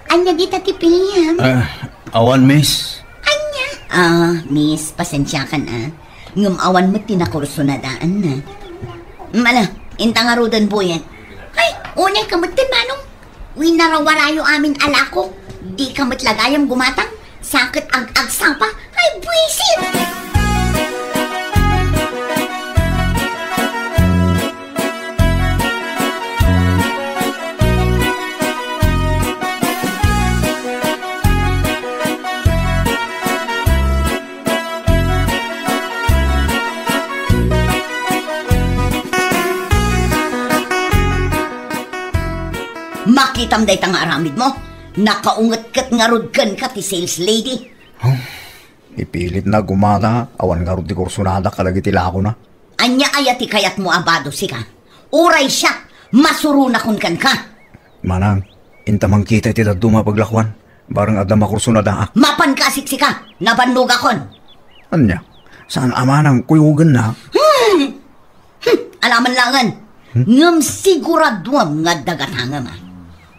Ania dita ti piliam? Ah, awan, miss. Ania? Ah, miss, pasensiakan, a. Ngem awan met ti nakursunadaanna. Mala, inta ngaruden, Boyet. Ay, unay ka met ten, Manong. Winarawarayo amin a lakok. Di ka met la gayam gumatang. Sa ket ag-agsapa. Ay, buisit! Makitam dayta nga aramidmo? Nakaunget ket ngarud kenka ti sales lady. Huh? Ipilitna gumata, awan ngarud ti kursunada kadagiti lakona. Ania aya ti kayatmo a bado, sika? Uray siak, masuronakon kenka. Manang, inta mangkita iti dadduma a paglakuan. Bareng adda makursunada, a. Mapanka a siksika, nabannogakon. Ania? Saan a manang kuyogenna? Hmm! Hmm, alaman laengen. Hmm? Ngem siguraduem nga adda gatangem, a.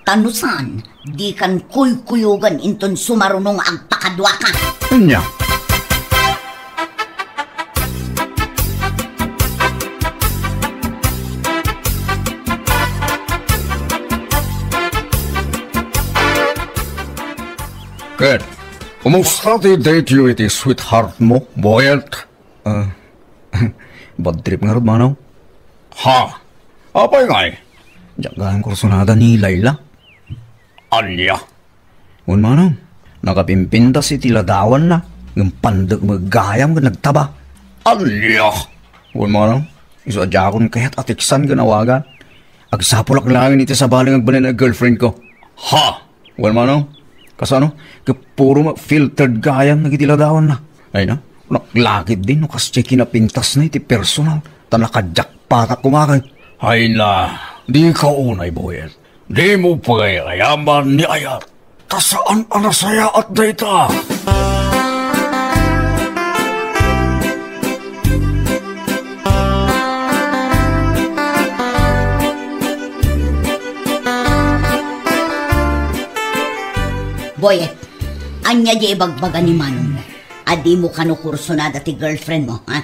Ta no saan, dikan kuykuyogen inton sumaruno nga agpakaduaka. Ania? Ket, kumusta ti date-yo iti sweetheart mo, Boyet? Ah, bad trip ngarud, Manong. Ha? Apay ngay? Diak gayam kursunada ni Laila. Ania? Wen, Manong, nakapimpintas iti ladawanna, ngem pandek met gayam ket nagtaba. Ania? Wen, Manong, isu a diakon kayat a teksan ken awagan. Agsapulak laeng iti sabali nga agbalin a girlfriend ko. Ha? Wen, Manong, kasano? Ket puro met filtered gayam dagiti ladawanna. Ay na, naklakit din no kasdiay kinapintasna iti personal, ta nakajakpatak koma ket. Ay na, dika unay, Boyet. Dimo pagayayaman ni ayat, ta saan a nasayaat dayta. Boyet, ania di ibagbaga ni Manong a dimo kano kursunada ti girlfriend mo, ha?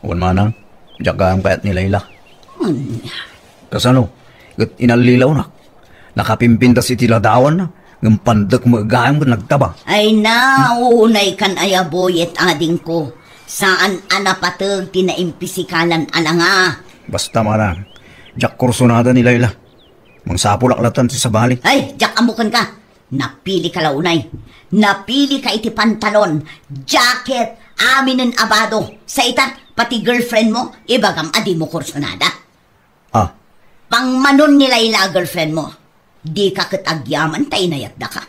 Wen, Manang, diak gayam kayat ni Laila. Ania? Kasano? Ket inallilawnak. Nakapimpintas iti ladawanna, ngem pandek met gayam ket nagtaba. Ay na, unay kan aya, Boyet, adingko. Saan a napateg ti naimpisikalan a langa. Basta, Manang, diak kursunada ni Laila. Mangsapulak latan ti sabali. Ay, diak ammo kenka. Napilika la unay. Napilika iti pantalon, jacket, aminen a bado. Sa ita, pati girlfriend mo, ibagam a dimo kursunada. Ah. Pangmanon ni Laila a girlfriend mo. Dika ket agyaman ta inayatdaka.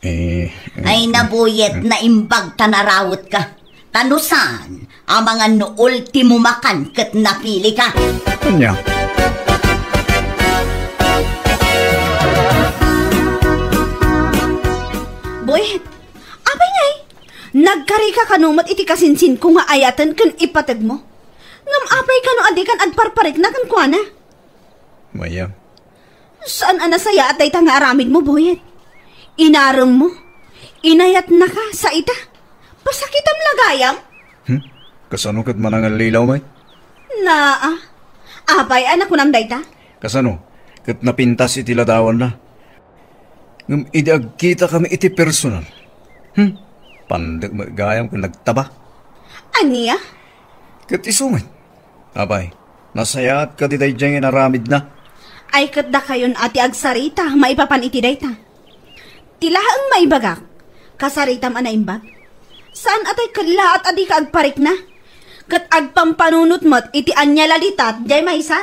Eh, eh, Ay na, Boyet, eh. Naimbag ta narawetka. Ta no saan, amangan no ultimo makan ket napilika. Ania? Boyet, apay ngay? Nagkarika kano met iti kasinsinko nga ayaten ken ipategmo? Ngem apay kano a dikan agparparikna kenkuana? Mayam. Saan a nasayaat dayta nga aramidmo, Boyet? Inaremmo? Inayatnaka, sa ita? Pasakitam la gayam? Hmm? Kasano ket manangallilaw, may? Naa. Apay a nakunam dayta? Kasano? Ket napintas iti ladawanna. Ngem idi agkitakami iti personal, hmm? Pandek met gayam ken nagtaba. Ania? Ket isu met. Apay, nasayaat kadi daydiay nga inaramidna? Ay, ket dakayon a ti agsarita maipapan iti dayta. Ti laeng maibagak, kasaritam a naimbag. Saan a tay kellaat a dika agparikna? Ket agpampanunot met iti ania lalitat diay maysa.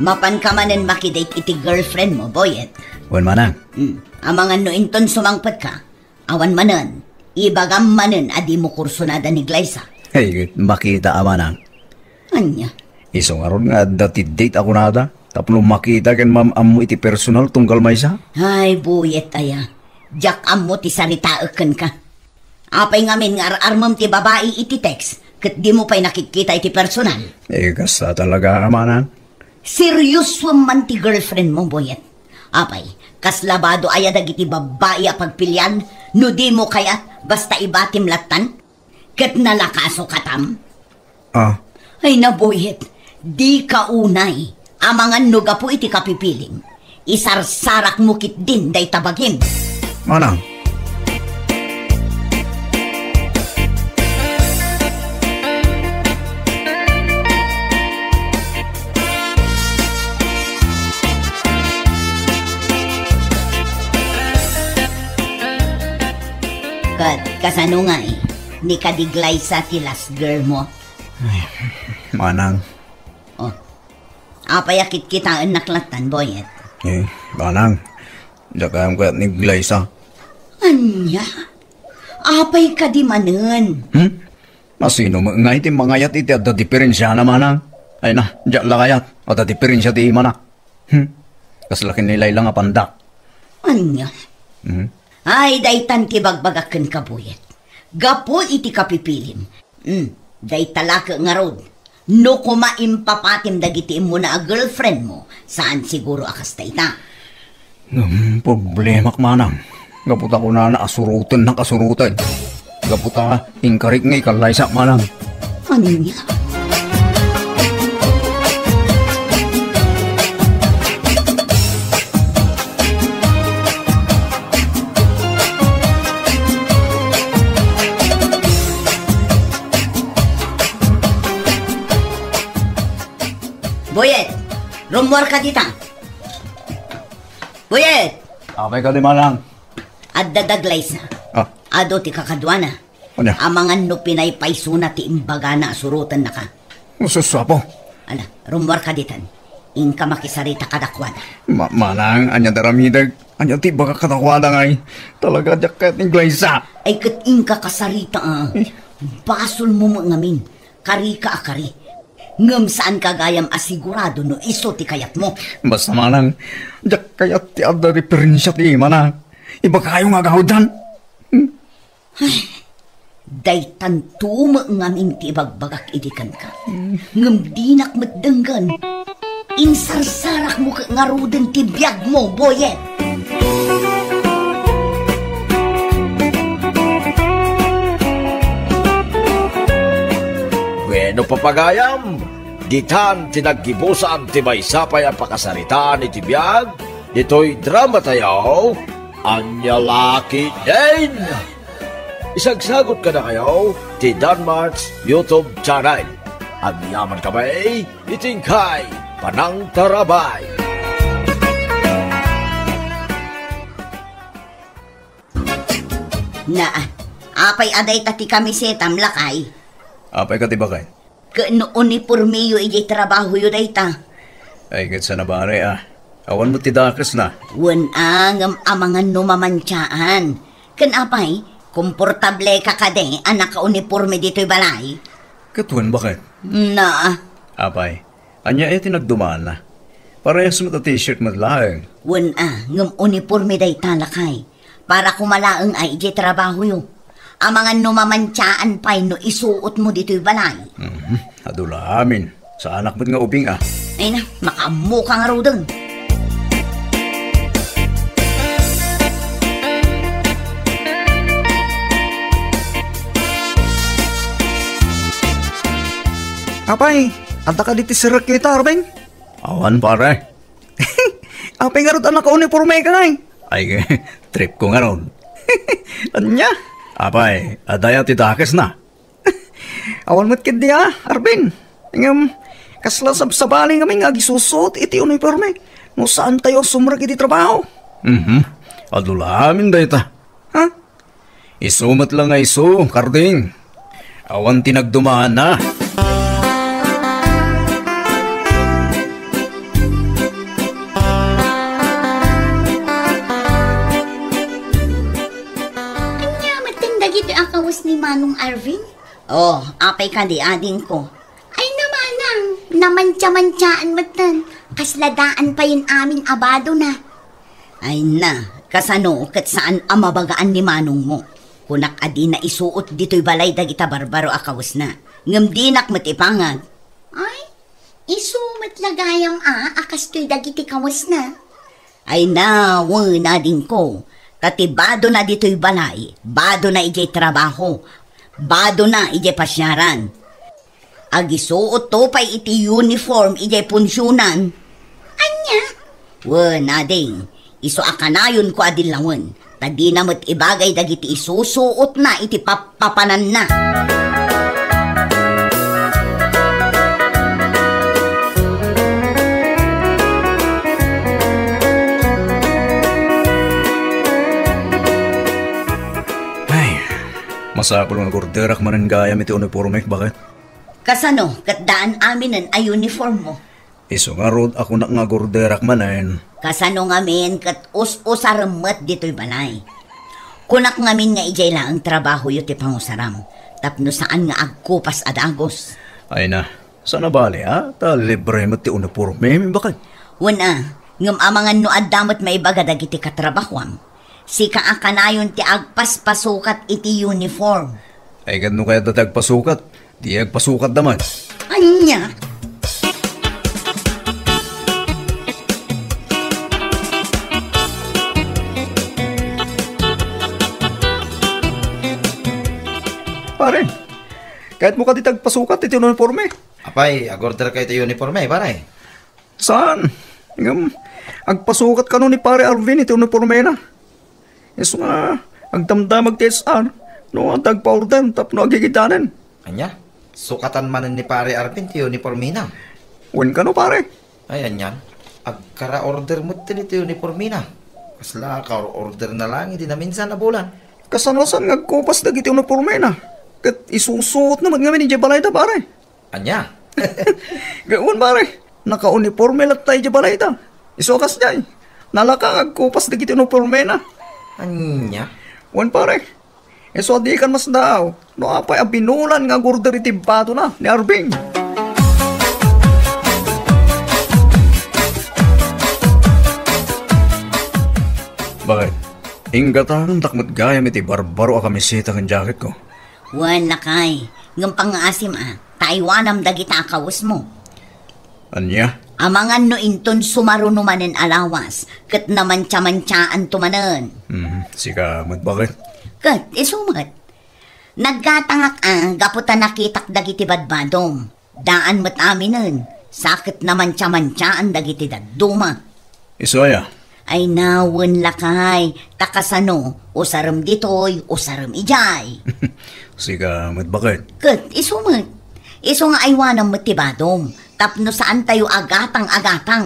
Papanka manen makidate iti girlfriend mo, Boyet. Wen, manang. Hmm. Amangan no inton sumangpetka, awan manen, ibagam manen a dimo kursunada ni Glyza. Hey, makita a, manang. Ania? Isu ngarud nga adda ti date a kunada, tapno makita ken maam-ammo iti personal tunggal maysa. Ay, Boyet aya. Diak ammo ti saritaek kenka. Apay ngamin nga ar-armem ti babai iti text, ket dimo pay nakitkita iti personal? Eh, kasta talaga, manang. Seriosoem man ti girlfriend mo, Boyet. Apay, kasla bado aya dagiti babbai a pagpilian no dimo kayat, basta ibatim lattan? Ket nalakaso katam? Ah. Ay, Boyet, dika unay. Amangan no gapu iti kapipilim, isarsarakmo ketdin dayta bagim. Manang. Ket kasano ngay, ni kadi Glyza ti last girl mo? Ay, manang. Oh. Apay a kitkitaennak lattan, Boyet? Eh, manang. Diak gayam kayat ni Glyza. Ania? Apay kadi manen? Hmm? Asino met ngay ti mangayat iti adda diperensiana, manang? Ay na, diak la kayat. Adda diperensia ti imana. Hmm? Kasla ken ni Layla nga pandak. Ania? Hmm? Ay, daytan ti bagbagak kenka, Boyet. Gapu iti kapipilim. Hmm, dayta la ket ngarud. No koma impapatim dagiti immuna a girlfriend mo, saan siguro a kasta ita. Ngem problemak, manang. Gapu ta kunana a surotennak a suroten. Gapu ta inkarik nga ikallaysak, manang. Ania? Boyet, rummuarka dita. Boyet! Apay kadi, manang? Adda da Glyza. Ah. Adu ti kakaduana. Ania? Amangan no pinaypaysona ti imbagana a surotennaka. Sus, Apo. Ala, rummuarka ditan. Inka makisarita kadakuada. Ma-, manang, ania ti aramidek? Ania ti ibagak kadakuada ngay? Talaga, diak kayat ni Glyza. Ay, ket inka kasarita, a. Eh? Basolmo met ngamin. Karika a kari. Ngem saanka gayam a sigurado no isu ti kayatmo. Basta, manang, diak kayat ti adda diperensia ti imana. Ibagayo nga agawidan. Hmm? Ay, daytanto met ngamin ti ibagbagak idi kenka. Ngem dinak met denggen. Insarsarakmo ket ngaruden ti biagmo, Boyet. Wenno, papagayam, ditan ti naggibusan ti maysa pay a pakasaritaan iti biag ditoy dramatayo, Ania La Ketdin. Isagsagot kadakayo ti Danmart's YouTube channel. Agyamankami iti inkay panangtarabay. Na, apay a dayta ti kamisetam, lakay? Apay ka ti bakay? Ket no unipormeyo idiay trabahoyo dayta? Ay, ket sana bare, a. Awan met ti dakesna. Wen a, ngem amangan no mamantiaan. Ken apay, komportableka kadi a nakauniporme ditoy balay? Ket wen, baket? Na. Apay, ania iti nagdumaanna? Parehas met a t-shirt met laeng. Wen a, ngem uniporme dayta, lakay. Para koma laeng a idiay trabahoyo. Amangan no mamantiaan pay no isuotmo ditoy balay. Mhm. Adu la amin. Saanak met nga ubing, a. Ay na, makaammoka ngaruden. Apay, adda kadi ti sirrek ita, Arben? Awan, pare. Apay ngarud a nakaunipormeka ngay? Ay, trip ko ngarud. Ania? Apay, adda aya ti dakesna? Awan met ketdi, a, Arben. Ngem, kasla sabsabali ngamin nga agisusuot iti uniporme no saantayo a sumrek iti trabaho. Mhm. Adu la amin dayta. Ha? Isu met la nga isu, Karding. Awan ti nagdumaanna. ni Manong Arvin? Oh, apay kadi, adingko? Ay, namanang, namantia-mantiaan metten. Kasla daan payen amin a badona. Ay na, kasano ket saan a mabagaan ni manongmo? Kunak a dina isuot ditoy balay dagita barbaro a kawesna. Ngem dinak met ipangag. Ay, isu met la gayam a, a kastoy dagiti kawesna. Ay na, wen, adingko. Ta ti badona ditoy balay, badona idiay trabaho, badona idiay pasiaran. Agisuotto pay iti uniform idiay punsionan. Ania? Wen, ading, isu a kanayonko a dillawen, ta dina met ibagay dagiti isusuotna iti pappapananna. Ay, masapul nga agorderak manen gayam iti uniformek, baket? Kasano ket daan aminen a uniformmo? Isu ngarud a kunak nga agorderak manen. Kasano ngamin ket us-usarem met ditoy balay? Kunak ngamin nga idiay laeng trabahoyo ti pangusaram, tapno saan nga agkupas a dagus. Ay na, saan a bale, a? Ta libre met ti uniformem, baket? Wen a, ngem amangan no adda met maibaga dagiti katrabahoam. Sika a kanayon ti agpaspasukat iti uniform. Ay, ket no kayatda ti agpasukat, di agpasukatda man. Ania? Pare, kayatmo kadi ti agpasukat iti uniforme? Apay, agorder kayo iti uniforme, pare? Saan? Ngem, agpasukat kano ni Pare Arvin iti uniformena. Isu nga, agdamdamag ti S R, no adda agpa-order tapno agigidanen. Ania? Sukatan manen ni Pare Arvin ti uniformena? Wen kano, pare? Ay, anian? Agkara-order met ti uniformena. Kasla ka-order na lang, di na minsan a bulan. Kasano saan nga agkupas dagiti uniformena? Ket isusuotna met ngamin idiay balayda, pare. Ania? Gawan, pare. Nakauniforme latta idiay balayda. Isu a kasdiay. Nalaka nga agkupas dagiti uniformena. Ania? Wen, pare. Isu a dikan masdaaw no apay a binulan nga agorder iti badona ni Arvin. Baket? Inggatangantak met gayam iti barbaro a kamiseta ken jacketko. Wen, lakay, ngem pangngaasim a, ta aywanam dagita a kawesmo. Ania? Amangan no inton sumaruno manen a lawas, ket namantiamantiaanto manen. Mhm, sika met, baket? Ket isu met. Naggatangak a gapu ta nakitak dagiti badbadom. Daan met aminen, sa ket namantiamantiaan dagiti dadduma. Isu aya? Ay, nawen, lakay, ta kasano, usarem ditoy, usarem idiay. Sika met, baket? Ket isu met. Isu nga aywanam met ti badom, tapno saantayo agatang-agatang.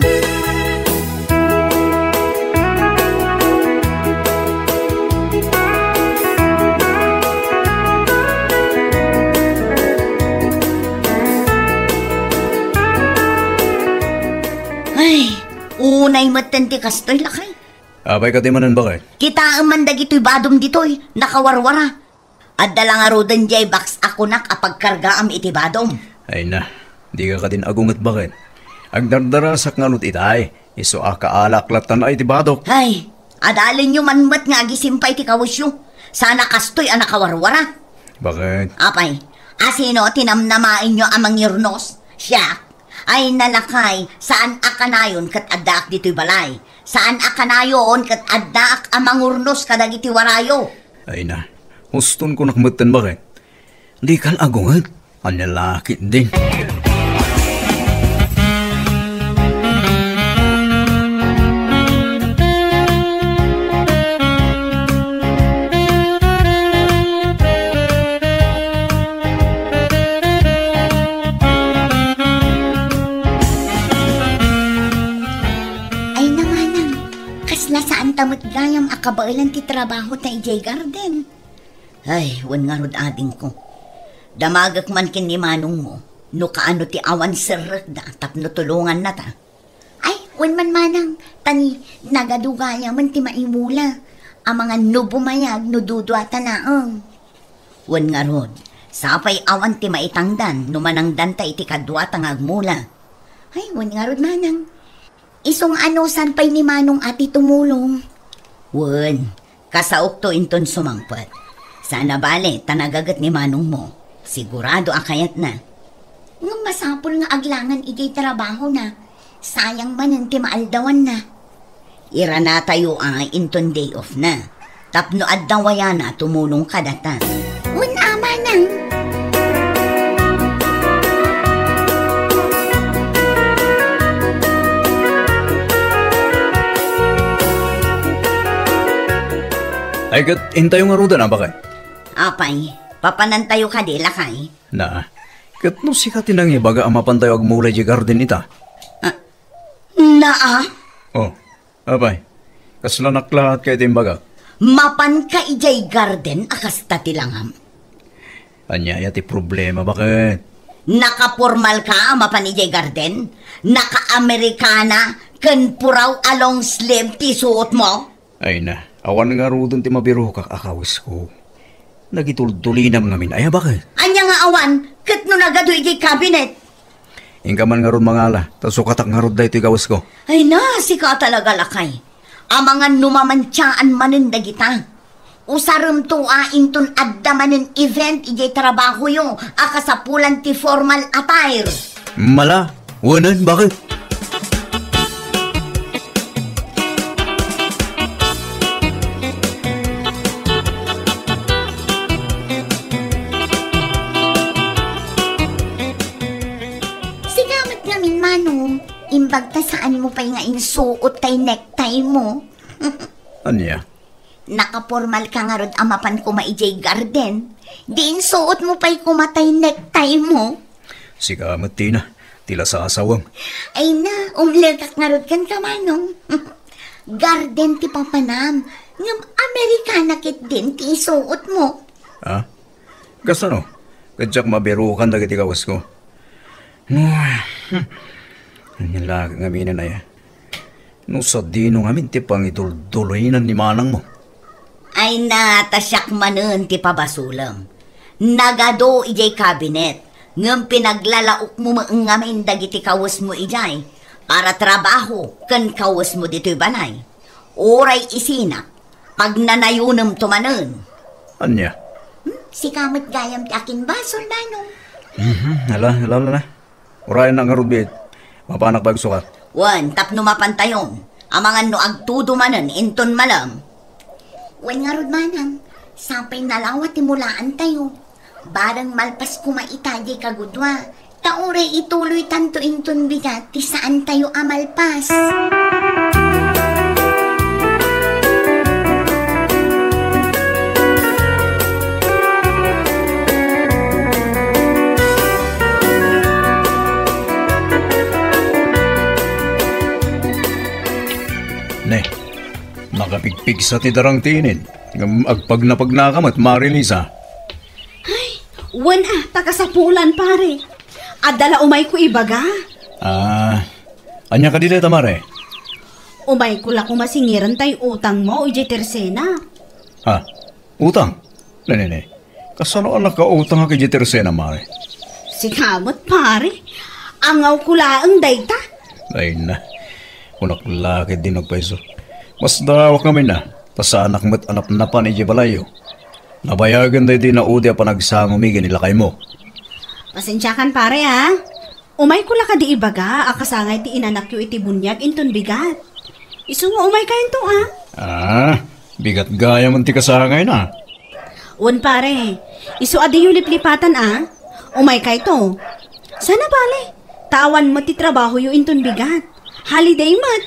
Ay, unay metten ti kastoy, lakay. Apay kadi manen, baket? Kitaem man dagitoy badom ditoy, nakawarwara. Adda la ngaruden diay box a kunak a pagkargaam iti badom. Ay na, dika kadin agunget, baket? Agdardarasak ngarud itay, isu a kaalak latta iti badok. Ay, adalenyo man met nga agisimpay ti kawesyo. Saan a kastoy a nakawarwara. Baket? Apay, asino ti namnamaenyo a mangirnos? Siak? Ay, nalakay, saan a kanayon ket addaak ditoy balay. Saan a kanayon ket addaak a mangurnos kadagiti warayo. Ay na, huston kunak metten, baket? Dikan agunget. Ania la ketdin? Ay, namanang, kasla saanta met gayam a kabaelan ti trabahota idiay garden. Ay, wen ngarud, adingko. Damagek man ken ni manongmo, no kaano ti awan serrekda tapno tulongannata. Ay, wen man, manang, ta ni nagadu gayamen ti maimula. Amangan no bumayag no duduata laeng. Wen ngarud, sapay awan ti maitangdan no manangdanta iti kaduata nga agmula. Ay, wen ngarud manang. Isu nga anusan pay ni Manong a ti tumulong. Wen, kasaokto inton sumangpet. Saan a bale, ta nagaget ni Manongmo. Sigurado a kayatna. Ngem masapul nga aglangen idiay trabahona. Sayang manen ti maaldawanna. Iranatayo a inton day off na. Tapno adda wayana tumulong kadata. Wen a manang. Ay, ket intayo ngaruden, a, baket? Apay, papanantayo kadi, lakay? Na, ket no sika ti nangibaga a mapantayo agmula idiay garden ita? Ah, naa? Oh, apay, kasla naklaat ka iti imbagak? Mapanka idiay garden a kasta ti langam. Ania aya ti problema, baket? Nakapormal ka a mapan idiay garden? Naka-Amerikana ken puraw a long sleeve ti suot mo? Ay na, awan ngaruden ti mabirokak a kawesko. Nagitultulinam ngamin. Ay, a, baket? Ania nga awan? Ket no nagadu idiay cabinet? Inka man ngarud mangala, ta sukatak ngarud daytoy kawesko. Ay na, sika talaga, lakay. Amangan no mamantiaan manen dagita. Usaremto a inton adda manen event idiay trabahoyo a kasapulan ti formal attire. Mala, wenen, baket? Sika met ngamin, Manong, imbag ta saanmo pay nga insuot tay necktie mo. Ania? Nakapormal ka ngarud a mapan koma idiay garden. Di insuot mo pay koma tay necktie mo. Sika met, Tina, ti lasasawem. Ay na, umlekak ngarud kenka, Manong. Garden ti papanam, ngem Amerikana ketdin ti isuot mo. Ha? Kasano? Ket diak mabirokan dagiti kawesko. Ania la ngamin aya? No sadino ngamin ti pangiduldulinan ni manangmo? Ay na, ta siak manen ti pabasolem. Nagadu idiay kabinet, ngem pinaglalaokmo met ngamin dagiti kawesmo idiay para trabaho ken kawesmo ditoy balay. Uray isinak, pagnanayonemto manen. Ania? Hmm? Sika met gayam ti akinbasol, Manong. Mhm, ala, ala, ala. Urayennak ngarud, biit. Mapanak pay agsukat. Wen, tapno mapantayon. Amangan no agtudo manen inton malem. Wen ngarud, Manang. Sapay nalawa ti mulaantayo. Bareng malpas koma ita diay kagudua. Ta uray ituloytanto inton bigat ti saantayo a malpas. Ne, nakapigpigsa ti darang ti init. Ngem agpagnapagnaka met, Mare Lisa. Ay, wen a, ta kasapulan, pare. Adda la umayko ibaga. Ah, ania kadi dayta, Mare? Umayko la koma singiren tay utangmo idiay Tersena. Ha? Utang? Ne, ne, ne. Kasano a nakautangak idiay Tersena, Mare? Sika met, pare. Angawko laeng dayta. Ay na. Kunak la ket di nagpayso. Masdaawak ngamin a, ta saanak met a napnapan idiay balayyo. Nabayagen daydi naudi a panagsangomi ken ni lakaymo. Pasensiakan, pare, a. Umayko la kadi ibaga a kasangay ti inanakyo iti buniag inton bigat. Isu nga umaykayto, a. Ah, bigat gayam ti kasangayna. Wen, pare, isu a diyo liplipatan, a. Umaykayto. Saan a bale, ta awan met ti trabahoyo inton bigat. Holiday met.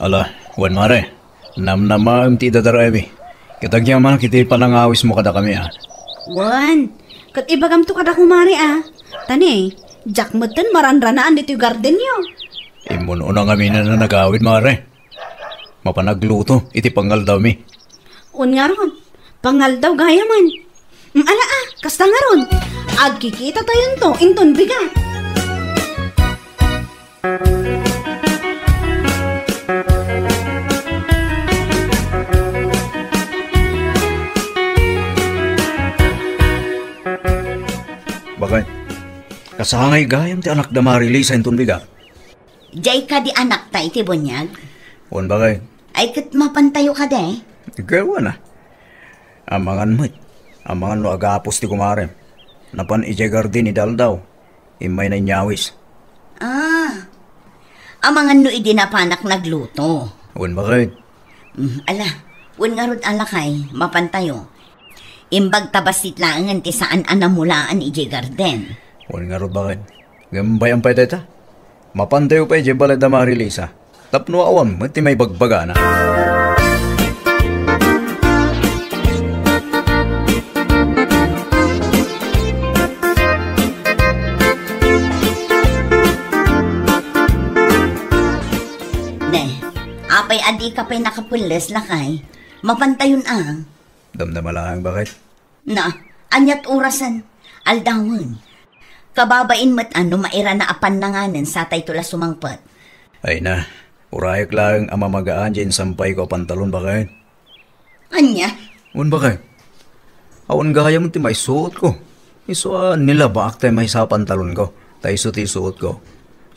Ala, wen, Mare. Namnamaem ti idadaraymi. Ket agyamanak iti panangawismo kadakami, a. Wen, ket ibagamto kadako, Mare, a. Ta ne, diak metten maranranaan ditoy gardenyo. Immun-una ngamin a nagawid, Mare. Mapan agluto iti pangaldawmi. Wen ngarud, pangaldaw gayamen. Mm, ala a, kasta ngarud. Agkikita tayonto inton bigat. Sangay gayam ti anakda Marilisa inton bigat. Diay kadi anakta iti buniag? Wen, bakay. Ay, ket mapantayo kadi? Ket wen a. Amangan met. Amangan no agapos ti kumarem. Napan idiay garden idi aldaw. Immayna inyawis. Ah. Amangan no idi napanak nagluto. Wen, bakay. Mm, ala, wen ngarud a lakay, mapantayo. Imbag ta bassit laengen ti saan a namulaan idiay garden. Wen ngarud, bakay. Ngem bay-am pay dayta. Mapantayo pay idiay balayda Marilisa. Tapno awan met ti maibagbagana. Ne, apay a dika pay nakapelles, lakay? Mapantayon a. Damdama laeng, bakay. Na, aniat orasen? Aldawen. Kababain met a no mairana a pannanganen satayto la sumangpet. Ay na, urayek laeng a mamagaan diay insampayko a pantalon, bakay. Ania? Wen, bakay. Awan gayam ti maisuotko. Isu a nilabaak tay maysa a pantalonko. Ta isu ti isuotko.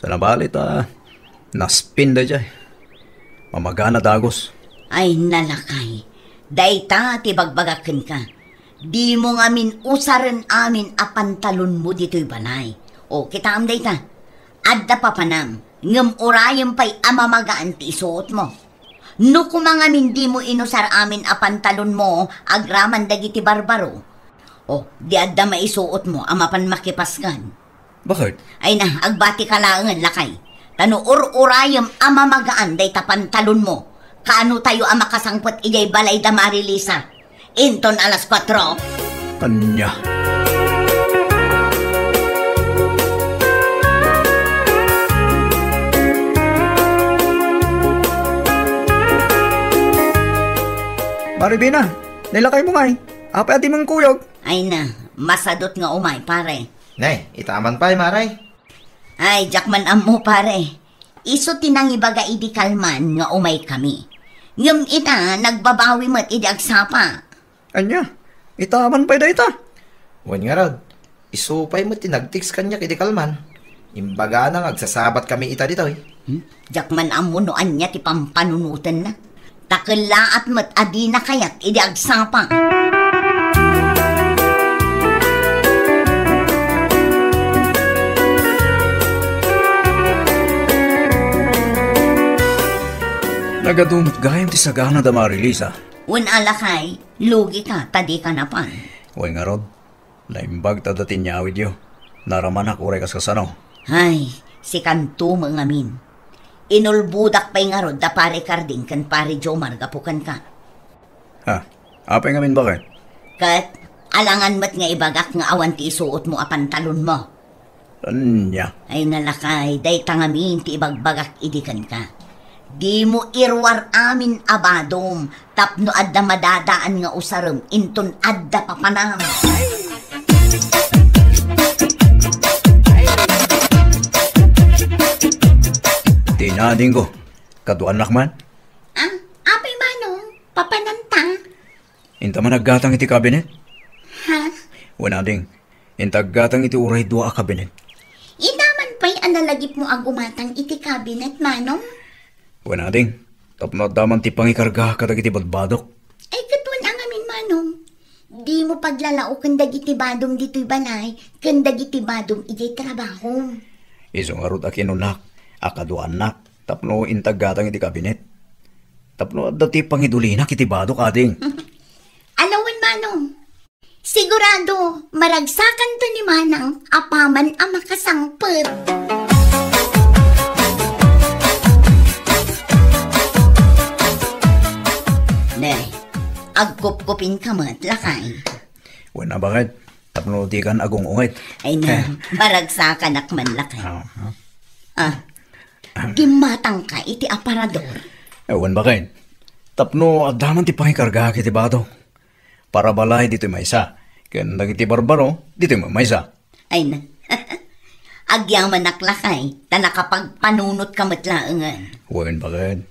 Sana bali ta naspin daydiay. Mamagana dagus. Ay, na lakay. Dayta ti bagbagak kenka. Dimo ngamin usaren amin a pantalonmo ditoy balay. O, kitaem dayta. Adda papanam, ngem urayem pay a mamagaan ti isuotmo. No koma ngamin dimo inusar amin a pantalonmo agraman dagiti barbaro, o, di adda maisuotmo a mapan makipaskan. Bakit? Ay na, agbatika laengen, lakay. Ta no ur-urayem a mamagaan dayta pantalonmo, kaano tayo a makasangpet idiay balayda Marilisa? Inton alas kuatro. Ania? Maribina, nilakay mo ngay. Apay a di mangkuyog? Ay na, masadot nga umay, pare. Ne, itaman pay, maray. Ay, diak man ammo, pare. Isu ti nangibaga idi kalman nga umay kami. Ngem ita, nagbabawi met idi agsapa. Ania? Itaman pay dayta? Wen ngarud, isu pay met ti nag-text kaniak idi kalman. Imbagana nga agsasabat kami ita ditoy. Hmm? Diak man ammo no ania ti pampanunotenna. Ta kellaat met a dina kayat idi agsapa. Nagadu met gayam ti sagana da Marilisa. Wen a lakay, lugika ta dika napan. Wen ngarud, naimbag ta adda ti inyawidyo. Naramanak uray kas kasano. Ay, sikanto met ngamin. Inulbodak pay ngarud da Pare Carding ken Pare Jomar gapu kenka. Ha? Apay ngamin, bakit? Ket, alangan met nga ibagak nga awan ti isuotmo a pantalonmo. Ania? Ay na lakay, dayta ngamin ti ibagbagak idi kenka. Dimo iruar amin a badom tapno adda madadaan nga usarem inton adda papanam. Ti inadingko, kaduanak man? Ah, apay manong, papananta? Inta man aggatang iti kabinet? Ha? Wen ading, inta aggatang iti uray dua a kabinet. Ita man pay a nalagipmo a gumatang iti kabinet, manong? Wen ading, tapno adda man ti pangikarga kadagiti badbadok. Ay, ket wen a ngamin, manong. Dimo paglalaoken dagiti badom ditoy balay ken dagiti badom idiay trabahom. Isu ngarud a kinunak a kaduanak tapno inta aggatang iti kabinet. Tapno adda ti pangidulina iti badok, ading. Alawen, manong. Sigurado, maragsakanto ni manang apaman a makasangpet. Ne, agkupkupin ka met, lakay. Wen a, bakit? Tapno dikan agung-ungit. Ay na, maragsakanak man, lakay. Ah, ah. Ah, gimmatang ka iti aparador. Eh, wen, bakit? Tapno adda man ti pangikargaak iti badok. Para balay ditoy maysa, ken dagiti barbaro ditoy maysa. Ay na. Agyamanak lakay, ta nakapagpanunot ka met laengen. Wen, bakit?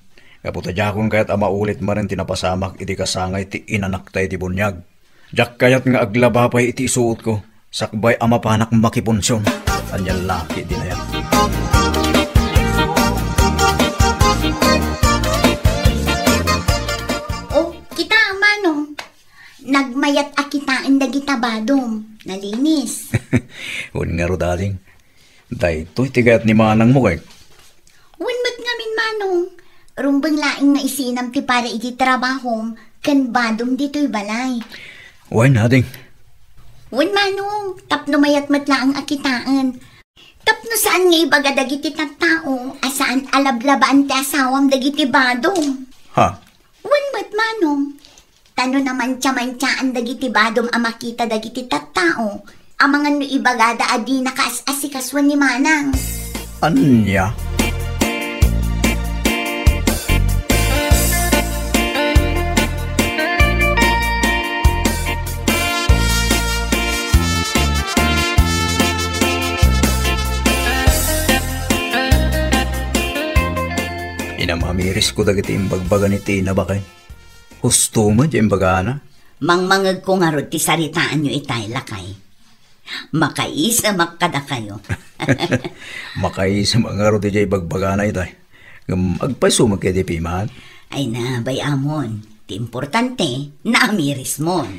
Gapu ta diakon kayat a maulit manen ti napasamak idi kasangay ti inanakta iti buniag. Diak kayat nga aglaba pay iti isuotko, sakbay a mapanak makipunsion. Ania laki dinayan. Oh, kita, Manong. Nagmayat a kitaen dagita badom. Nalinis. Wen ngarud, ading. Daytoy ti kayat ni manangmo, kay. Wen met ngamin, Manong. Rumbeng laeng nga isinam ti para iti trabahom ken badom ditoy balay. Wen, ading. Wen, Manong, tapno mayat met laeng a kitaen. Tapno saan nga ibaga dagiti tattao a saan a lablabaan ti asawam dagiti badom. Ha? Wen met, Manong. Ta no namantiamantiaan dagiti badom a makita dagiti tattao, amangan no ibagada a dina kaas-asikasuan ni Manang. Ania? Inamamirisko dagiti imbagbaga ni Tina baken. Husto met ti imbagana. Mangmangegko ngarud ti saritaanyo itay, lakay. Makaisemak kadakayo. Makaisemak ngarud ti ibagbagana itay. Ngem agpayso met kadi piman. Ay na, bay-amon. Ti importante, naamirismon.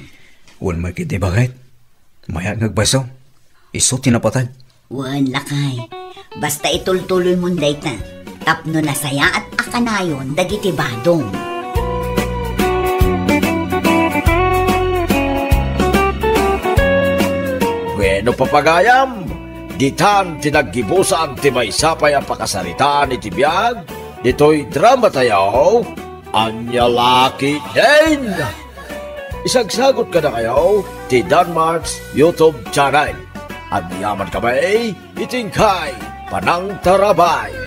Wen met kadi baket. Mayat nga agpayso. Isu ti napateg. Wen, lakay. Basta itultuloymon dayta tapno nasayaat a kanayon dagiti badom. Bueno, papagayam, ditan ti naggibusan ti maysa pay a pakasaritaan iti biag ditoy dramatayo, Ania Laki Din! Isagsagut kadakayo ti Danmart's YouTube channel. Agyaman kami iti inkay panangtarabay.